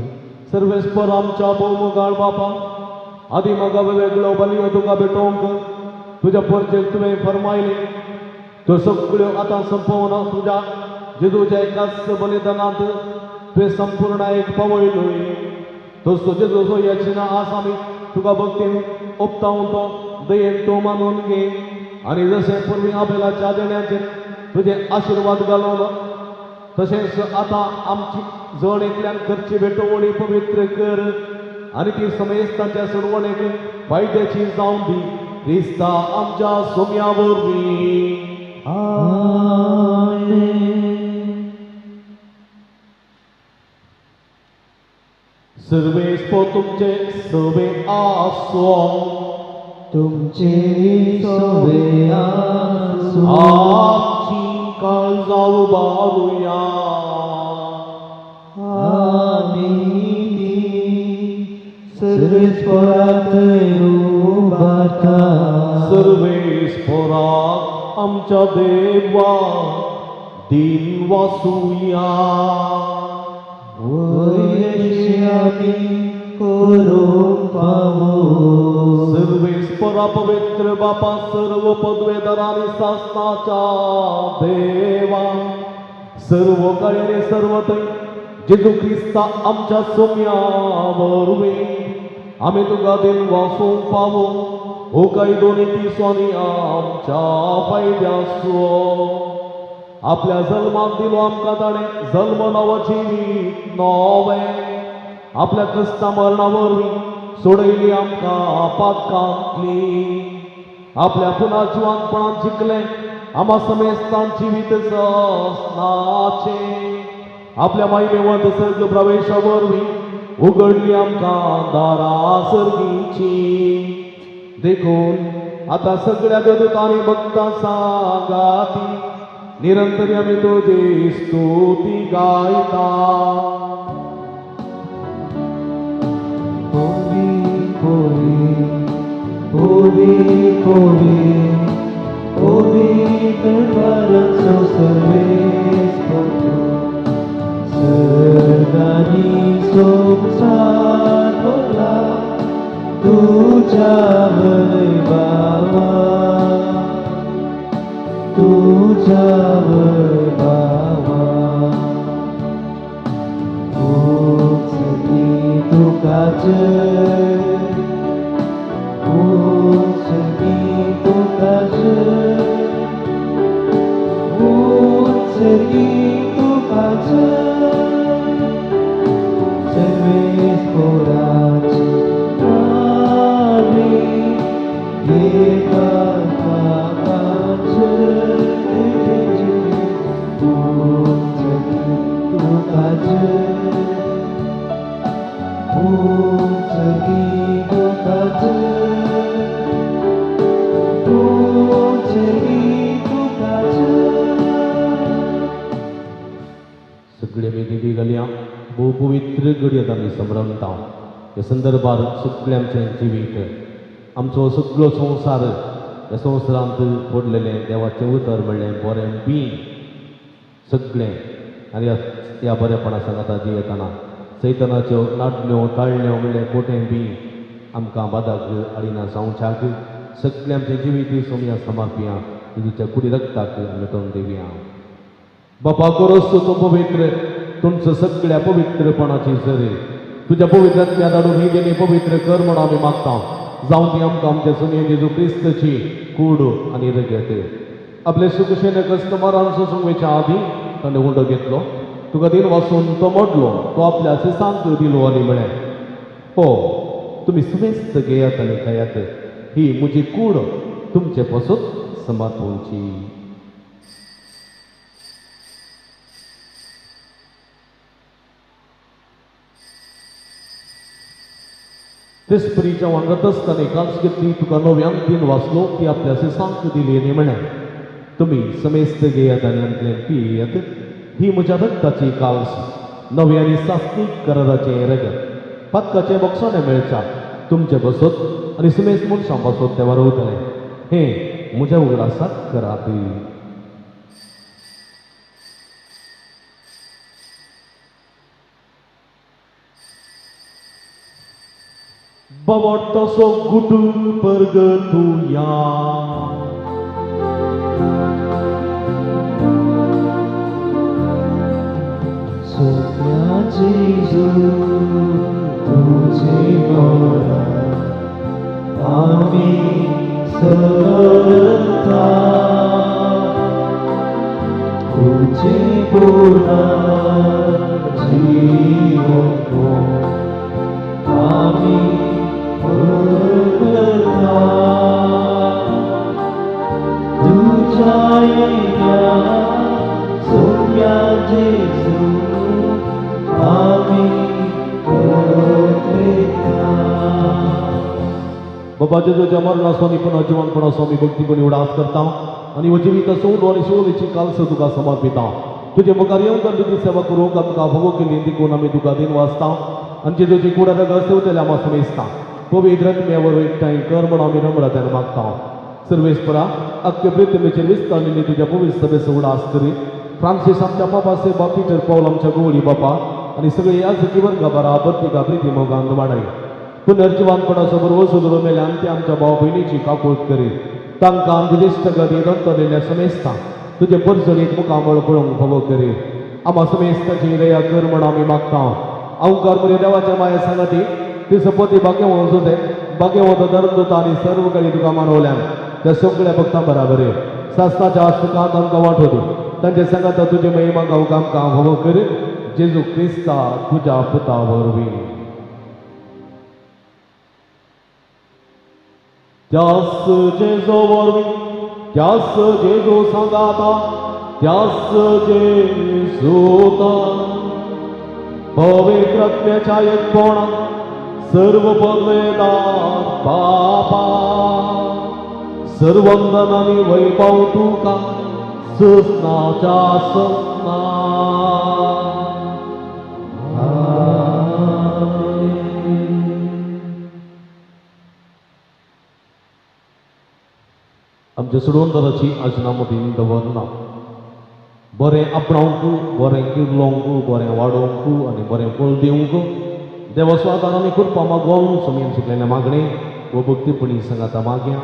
सर्वेस्पर आमच्या भोवमुगाळ बापा आदी म्हाका वेगळो बलियो तुका भेटोवंक तुज्या परचेर तुवें फरमायलें त्यो सगळ्यो आतां संपोवन तुज्या जेजूच्या एकाच बलिदानांत तुवें संपूर्ण एक पावयलोय. तसो जेजूचो याचना आस आमी तुका भक्तीन ओपतावन तो दयेन तूं मानून घे आनी जशें पुर्वी आबेलाच्या देण्याचेर तुजे आशिर्वाद घालून तशेंच आतां आमची जण एकल्यान करची भेटवणी पवित्र कर आनी ती समेस्तांच्या सोडवणेक फायद्याची जावं दी क्रिस्ता आमच्या सोम्या वरवीं. आमेन. सर्वेस्पर तुमचे सवे आसो तुमचे सोवे आसो. आमची काळजां उबारुया. आमी सर्वेस्परात उबारता. सर्वेस्पराक आमच्या देवा दिन वासुया. वयशी आमी करूंक फावो. सर्वेस्परा पवित्र बापा सर्व पदवेदार आनी सासनाच्या देवा सर्व काळी सर्व थंय जेजू क्रिस्ता आमच्या सोम्या वरवीं आमी तुका दिन वासूंक पावो हो कायदो नीती आमच्या फायद्याचो. आपल्या जल्माक दिलो आमकां ताणें जल्म नांवाची नवें आपल्या क्रिस्ता मरणा वरवीं सोडयली आमकां पातकांतली. आपल्या पुन्हा जिवानपणान जिखलें आमा समेस्तान जिवीत ससनाचें आपल्या मायमेवंत सर्ग प्रवेशा वरवीं उगडली आमकां दारां सर्गीची. देखून आतां सगळ्या देवदूतांनी भक्तां सांगाती निरंतर आमी तुजी स्तुती गायता. Holy, holy, holy, holy, holy दरबाराचो सर्वेस्परतो, सर्गांनी संवसार भरला तुज्या वैभवा, तुज्या वैभवा. उंचली तुका जय, उंचली तुका जय, उंचली तुका जय, सर्वेस्पोराची आमी एका उंचली तुका जय, उंचली तुका जय, उंचली तुका जय. सगळे आमी दिवी घालया भोव पवित्र घडयेत आमी संभ्रमता. ह्या संदर्भार सगळें आमचें जिवीत आमचो सगळो संवसार ह्या संवसारांत पडलेलें देवाचें उतर म्हणलें बरें बी सगळें आनी ह्या बरेपणा सांगाता जियेतना सैतनाच्यो नाटण्यो टाळण्यो म्हणलें कोटें बी आमकां बादाक हाडिना जावच्याक सगळें आमचें जिवीत सोमया समर्पिया तुज्या कुडी रक्ताक आमी तोंड दिवया. बापा गोरस तूं पवित्र तुमचं सगळ्या पवित्रपणाची सरी तुज्या पवित्र आत्म्या धाडून ही देणी पवित्र कर म्हणून आमी मागता. जावं ती आमकां आमच्या सुने जेजू क्रिस्तची कूड आनी रगत. आपले सुखशेन कस्टमरान सोसूंक वयच्या आदीं ताणें उंडो घेतलो, तुका दिन वासून तो मोडलो, तो आपल्या शिसांक दिलो आनी म्हळें, हो तुमी समेस्त घेयात आनी खायात, ही म्हजी कूड तुमचे पासून समर्पणची. तेच वांगत आसतना एकाच घेतली तुका नव्यान दिन वाचलो, ती आपल्या शिसांक दिली आनी म्हळें, तुमी समेस्त घेयात आनी आमतलें पियेयात, ही म्हज्या रक्ताची काल्स नवी आनी सास्तीक कराराचें रगत पातकाचें बक्षाणें मेळच्या तुमचे बसत आनी समेस्त मनशां बसत ते वरवतलें. हें म्हज्या उगडासाक करात. बाबा तसो गुट परगतुया. सोम्या जेजू तुझे मोरा आमी सरता, तुझे पुनर्जीवन आमी करता, तुझ्या येण्या सोम्या जेजू आमी करता. बाबा जेजूच्या मरणा स्वामी पुन्हा जिवनपणा स्वामी भक्तीपणी उडास करता आनी हो जिवीत सोडू आनी शिवलेची कालस तुका समर्पिता. तुजे मुखार येवंक आनी तुजी सेवा करूंक आमकां भोगो केली देखून आमी तुका दिन वाचता आनी जेजूची कुडा रगत सेवतले आमा समेजता. पवित्र आत्म्या एकठांय कर म्हणून आमी नम्रतान मागता. सर्वेस्परा अख्खे पृथ्वीचेर विस्तारलेली तुज्या पवित्र सभेचो उडास करी फ्रांसीस आमच्या बाबा सेवा पिटर पावल आमच्या गोवळी बापा आनी सगळे याजकी वर्गा बराबर तिका प्रिती मोगान वाडाय. पुनर्जिवानपणाचो बरोबर सुदरो मेल्यान ती आमच्या भाव भयणीची काकूट करी तांकां तुजे इश्टगती दंतलेल्या समेस्ता तुजे परजणीत मुखामळ पळोवंक फावो करी. आमा समेस्ताची दया कर म्हण आमी मागता. अवकार मुरे देवाच्या माया सांगाती ती सपती भाग्यवंत जाते भाग्यवंत धर्मदूत आनी सर्व कडेन तुका मानवल्यान त्या सगळ्या भक्तां बराबर सासनाच्या सुखांत आमकां वांटो दी. तांचे सांगाता तुजे महिमा गावंक आमकां फावो कर जेजू क्रिस्ता तुज्या पुता वरवीं. त्यास जेजो वरवीं, त्यास जेजो सांगाता, त्यास जेजोता पवित्र आत्म्याच्या एकपणान सर्व पदवेदार बापा, सर्वंदन आनी वैभव तुका ससनाच्या ससना. आमच्या सोडवंदाराची आजना मदीं दवरना बरें आपणावंक, बरें किर्लोवंक, बरें वाडोवंक आनी बरें फळ दिवंक देवा स्वादान आनी कृपा मागोवन समेन शिकलेलें मागणें व भक्तीपणी सांगाता मागया.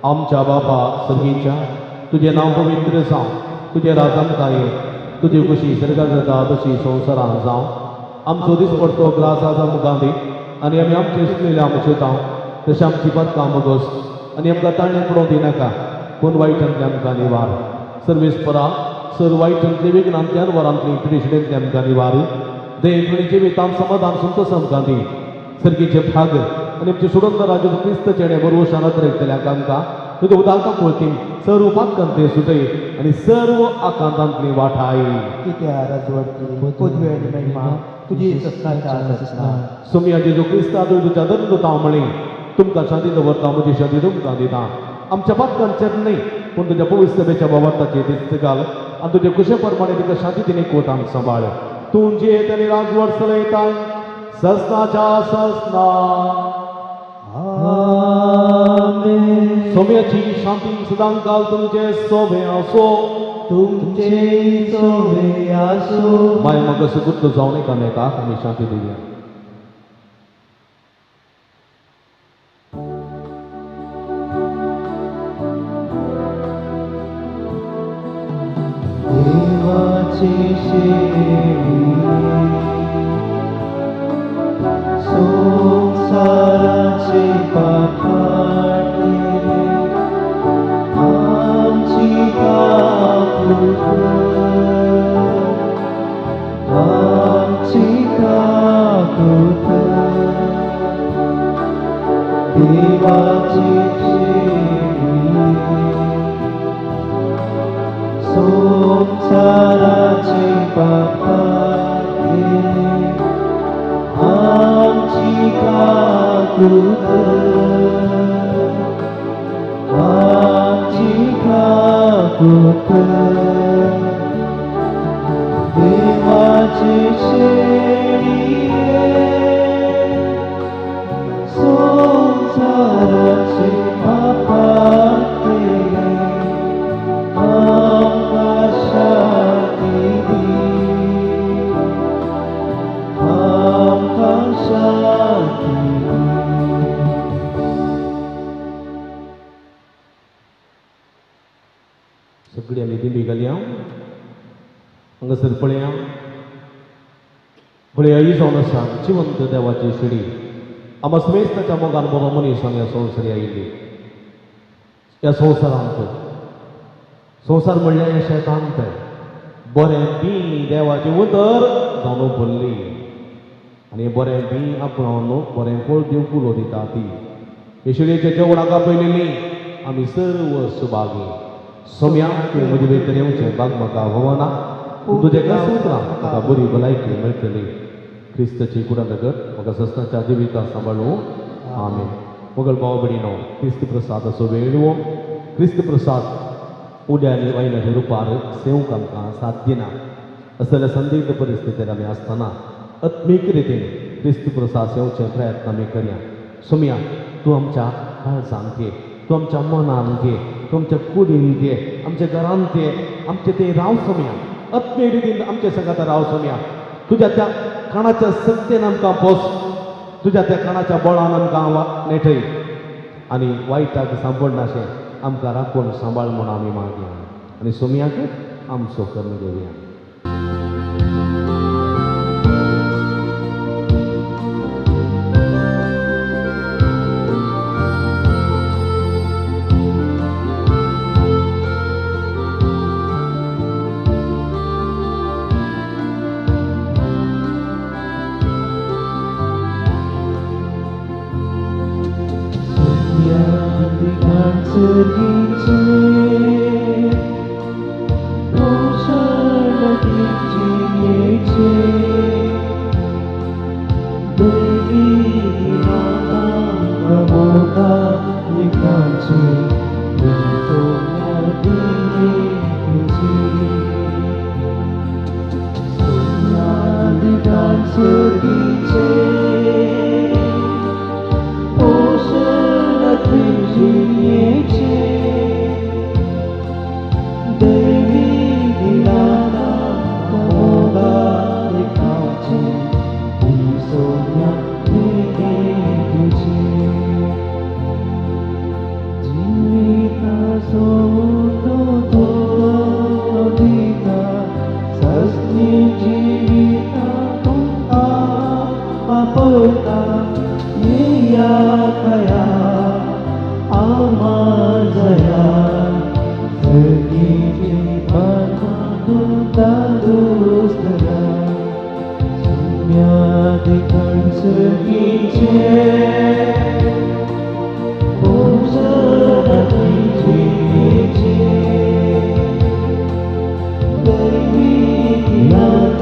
आमच्या बापा सर्गीच्या, तुजें नांव पवित्र जावं, तुजें राज आमकां ये, तुजी खुशी सर्गात जाता तशी संवसारांत जावं. आमचो दिसपडतो ग्रास आज आमकां दी आनी आमी आमचे सुकलेले आमचे जावं तशें आमची पदकां मगोस आनी आमकां ताणें पडोवंक दिनाका, पूण वायटांतले आमकां निवार. सर्वेस्परा सर वायटांतले विघ्नांतल्यान वरांतली पिडेशिडेंतले आमकां निवार. देव आनी जिवितांत समाधान संतोष आमकां दी. सर्गीचे भाग आनी आमचे सोडून राजू क्रिस्त चेडे बरोवशान अतरेकतल्यांक आमकां तुज्या उदारता पळतीन सर्व पातकांतले सुटय आनी सर्व आकांतांतली वाठाय. कित्या राजवडती पदवी आनी महिमा तुजी ससनाच्या ससना. सोमया जेजू क्रिस्ता तुज्या दंदता म्हळी, तुमकां शांती दवरता, म्हजी शांती तुमकां दिता. आमच्या पातकांचेर न्हय पूण तुज्या पवित्रतेच्या बाबताची दिस्त घाल आनी तुजे कुशे प्रमाणे तुका शांती तिने कोतांक सांबाळ. तूं जियेत आनी राजवट चलयताय ससनाच्या ससना. आमेन. सोम्याची शांती सदांकाल तुमचे सोबे असो. तुमचे सोबे आसो. माय मग सुकुत्त जावन एकामेकाक आमी शांती दिवया. देवाची शेळी, संसाराचे पाप काडले, आमची काकूत कर, आमची काकूत कर. देवाची शेळी, संसाराचे पाप काडले, आमची काकूत कर, आमची काकूत कर. देवाची शेळी, संसाराचे पाप काडले, आमकां शांती दी, आमकां शांती दी. सगळी आमी दिंडी घालया. हांगासर पळया, पळया ही जावन आसा जिवंत देवाची शिडी. आमा समेस्ताच्या मोगान बरो मनीस ह्या संवसारी आयिल्ली. ह्या संवसारांत संवसार म्हणल्यार हें शेतांत बरें बी देवाचें उतर जावन भरली आनी बरें बी आपणावन बरें फळ दिवंक उलो दिता ती. हे शिडयेच्या जेवणाक आपयलेली आमी सर्व सुभागी. सोम्या, तुवें म्हजे भितर येवचें बाग म्हाका व्हवना, पूण तुजें एकाच उतरान म्हाका बरी भलायकी मेळटली. क्रिस्ताची कुडानगर म्हाका सस्नाच्या जिविता सांबाळूं. आमेन. मोगल भाव भयणीनो, क्रिस्त प्रसादाचो वेळ हो. क्रिस्त प्रसाद उद्या आनी वायनाच्या रुपार सेवंक आमकां साथ दिना. असल्या संदिग्ध परिस्थितीर आमी आसतना आत्मीक रितीन क्रिस्त प्रसाद सेवचे प्रयत्न आमी करया. सोमया, तूं आमच्या काळजांत ये, तूं आमच्या मनान ये, तूं आमच्या कुडीन ये, आमच्या घरांत ये, आमचे ते राव सोमया. आत्मीय रितीन आमच्या सांगाता राव सोमया. तुज्या त्या काणाच्या सक्तेन आमकां पोस, तुज्या त्या काणाच्या बळान आमकां नेठय आनी वायटाक सांपडनाशें आमकां राखून सांबाळ म्हूण आमी मागया आनी सोमयाक आमचो करून घेवया. दिकांसर्गीचे पोषण जिणेचे दैवी दिनांत मोगा दिकांचे सोम्या दिने तुझी सोम्या दिकांसर्गीचे पोषण जिणेचे दैवी दिनांत मोगा दिकांचे सोम्या दिने तुझी जिविताचो तो दिता सस्नी जिविता तुमकां आपयता येया कया आमा जया सर्गीचे दुस्तरा सुम्या दिकांसर्गीचे पोषण जिणेचे दैवी दिनांत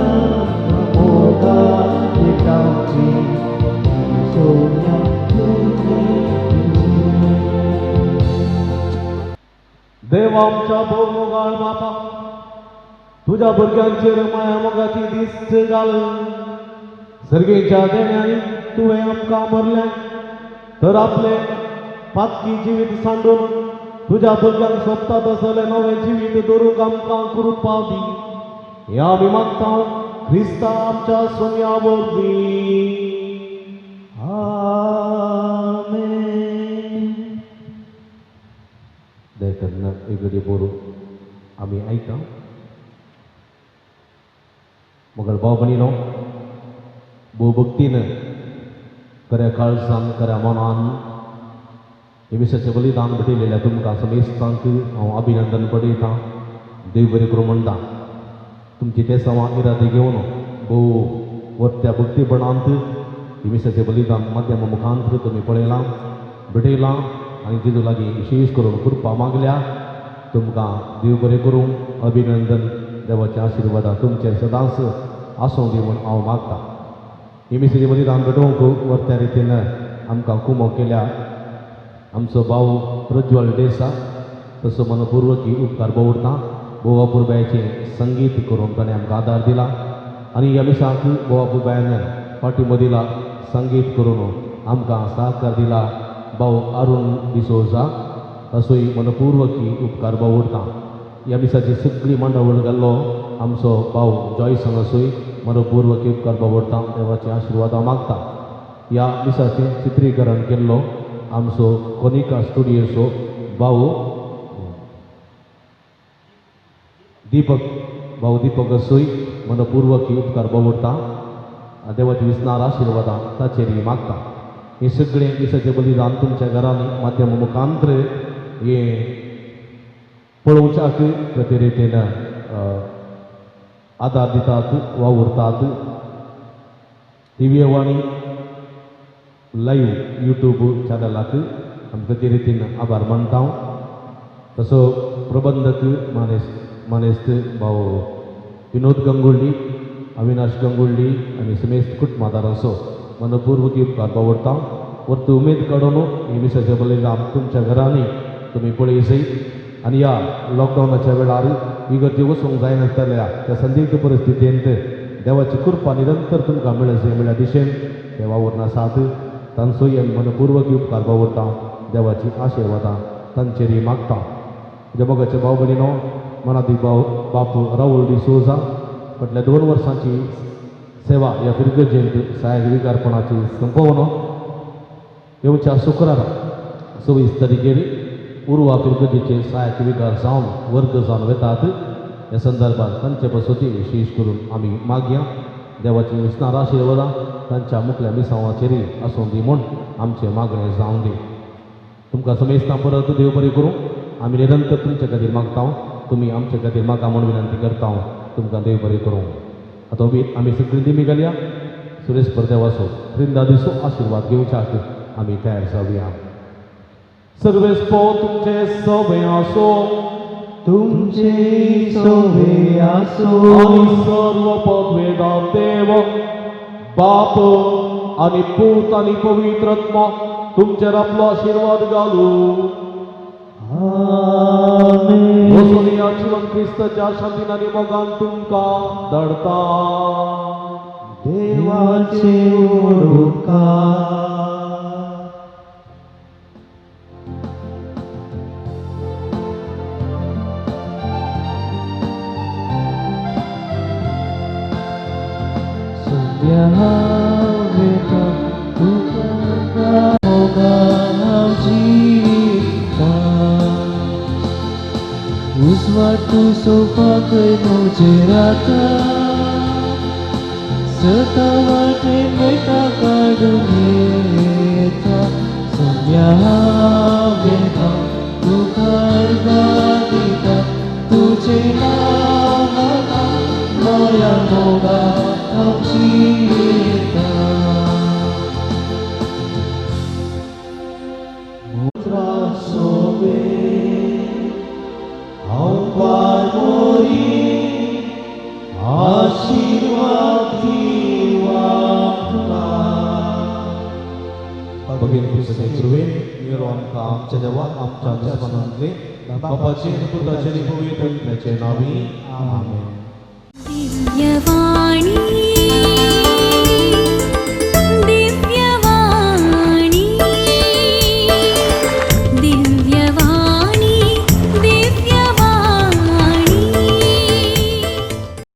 मोगा दिकांची सोम्या दिने तुझी. देव आमच्या भोव बापा, तुझ्या भुरग्यांचेर माया मोगाची दिस्त घाल. सर्गेच्या देण्यांनी तुवें आमकां मरलें तर आपले पातकी जिवीत सांडून तुझ्या भुरग्यांक सोबता तसलें नवें जिवीत दवरूंक आमकां कृपा दी. हें आमी मागता क्रिस्ता आमच्या सोम्या वरवीं. आमेन. देखून एक घडी बोरू आमी आयका. मगर भाव भयणीनो, भोव भक्तीन, खऱ्या काळजान, खऱ्या मनान हे मिसाचें बलिदान भेटयलेल्या तुमकां समेस्तांक हांव अभिनंदन पडयतां. देव बरें करूं म्हणटा. तुमची तेसांवां इरादे घेवन भोव वर्त्या भक्तीपणांत हे मिसाचें बलिदान माध्यमा मुखांत तुमी पळयलां, भेटयलां आनी जेजू लागीं विशेश करून कृपा मागल्या. तुमकां देव बरें करूं, अभिनंदन. देवाच्या आशिर्वादा तुमचेर सदांच आसूं दी म्हूण हांव मागता. ही मिसाचें बलिदान भेटोवंक वर्त्या रितीन आमकां कुमो केल्या आमचो भाव प्रज्वल डेसा, तसो मनपूर्वकी उपकार दवरता. भोव अपुरबायेचें संगीत करून ताणें आमकां आदार दिला आनी ह्या मिसाक भोव अपुरबायेन पाठिंबो दिला. संगीत करून आमकां सहकार दिला भाव अरुण डिसोजा, तसोय मनपूर्वकी उपकार दवरता. ह्या मिसाची सगळी मांडावळ घाल्लो आमचो भाव जॉयसन, असोय मनपूर्वकी उपकार दवरता. देवाचे आशिर्वादां मागता. ह्या मिसाचें चित्रीकरण केल्लो आमचो कोनिका स्टुडियोचो भाव दीपक, भाव दीपक असोय मनपूर्वकी उपकार दवरता. देवाची विसनार आशिर्वादां ताचेर मागता. हें सगळें मिसाचें बलिदान तुमच्या घरांनी माध्यम मुखांत्र हें पळोवच्याक प्रति रितीन आदार दितात, वावुरतात दिव्यवाणी लायव्ह यूट्यूब चॅनलाक आमकां ते रितीन आभार मानता. तसो प्रबंधक मानेस्त भाव विनोद गंगुल्ली, अविनाश गंगुल्ली आनी समेस्त कुटुंबादारांचो मनपूर्वक उपकार दवरता. वर्त उमेद काडून हे मिसाचें बलिदान तुमच्या घरांनी तुमी पळयसय आनी ह्या लॉकडावनाच्या वेळार इगर्जी वचूंक जायनासतल्या त्या संदिग्ध परिस्थितींत देवाची कृपा निरंतर तुमकां मेळचे म्हळ्या दिशेन ते वावुरून आसात. तांचोय आमी मनपूर्वक उपकार दवरता. देवाची आशिर्वादां तांचेरय मागता. म्हज्या मोगाचे भाव भयणीनो, मनादी भाव बाप राहुल डिसोजा फाटल्या 2 वर्सांची सेवा ह्या फिरगर्जेंत सहायक विकारपणाची संपवन येवच्या शुक्रारा 26 तारखेर उर्वा फिरगर्जेचे सहायक विकार जावन वर्ग जावन वेतात. ह्या संदर्भात तांचे पासत विशेश करून आमी मागया. देवाची विसनार आशिर्वादां तांच्या मुखल्या मिसांवाचेरय आसूं दी म्हूण आमचें मागणें जावं दी. तुमकां समेस्तां परत देव बरें करूं. आमी निरंतर तुमचे खातीर मागता, तुमी आमचे खातीर मागा म्हूण विनंती करता. तुमकां देव बरें करूं. आतां आमी सगळीं दिमी घालया. सुरेश परदेवाचो त्रिंदादीचो आशिर्वाद घेवच्याक आमी तयार जावया. सर्वेस्पो तुमचे सवे आसो. तुमचे सोवे आसो. आणि सर्व पदवेदा देव बाप आणि पूत आणि पवित्र आत्मा तुमचेर आपलो आशीर्वाद घालू. आमेन. वचून या जिवन क्रिस्ताच्या शांतीन आनी मोगान तुमकां धाडता. देवाचे उपकार. सोम्या वेता तुका मोगान हांव जियेता. उजवाड तूं सोवपाकय म्हजेर आतां सता वाटेन वयता काडून येता. सोम्या वेता तुका अर्गां दिता तुजें नांव म्हाका माया मोगान हांव जियेता. सोबे हांव बारमोरी आशीर्वाद दिवाका. भगिनी पुस्तक सुरवेक निरो आमकां आमच्या देवा आमच्या दुस्मानांतले बापाचे आनी पुताचे आनी पवित्र आत्म्याचे नांवी आमेन. दिव्यवाणी.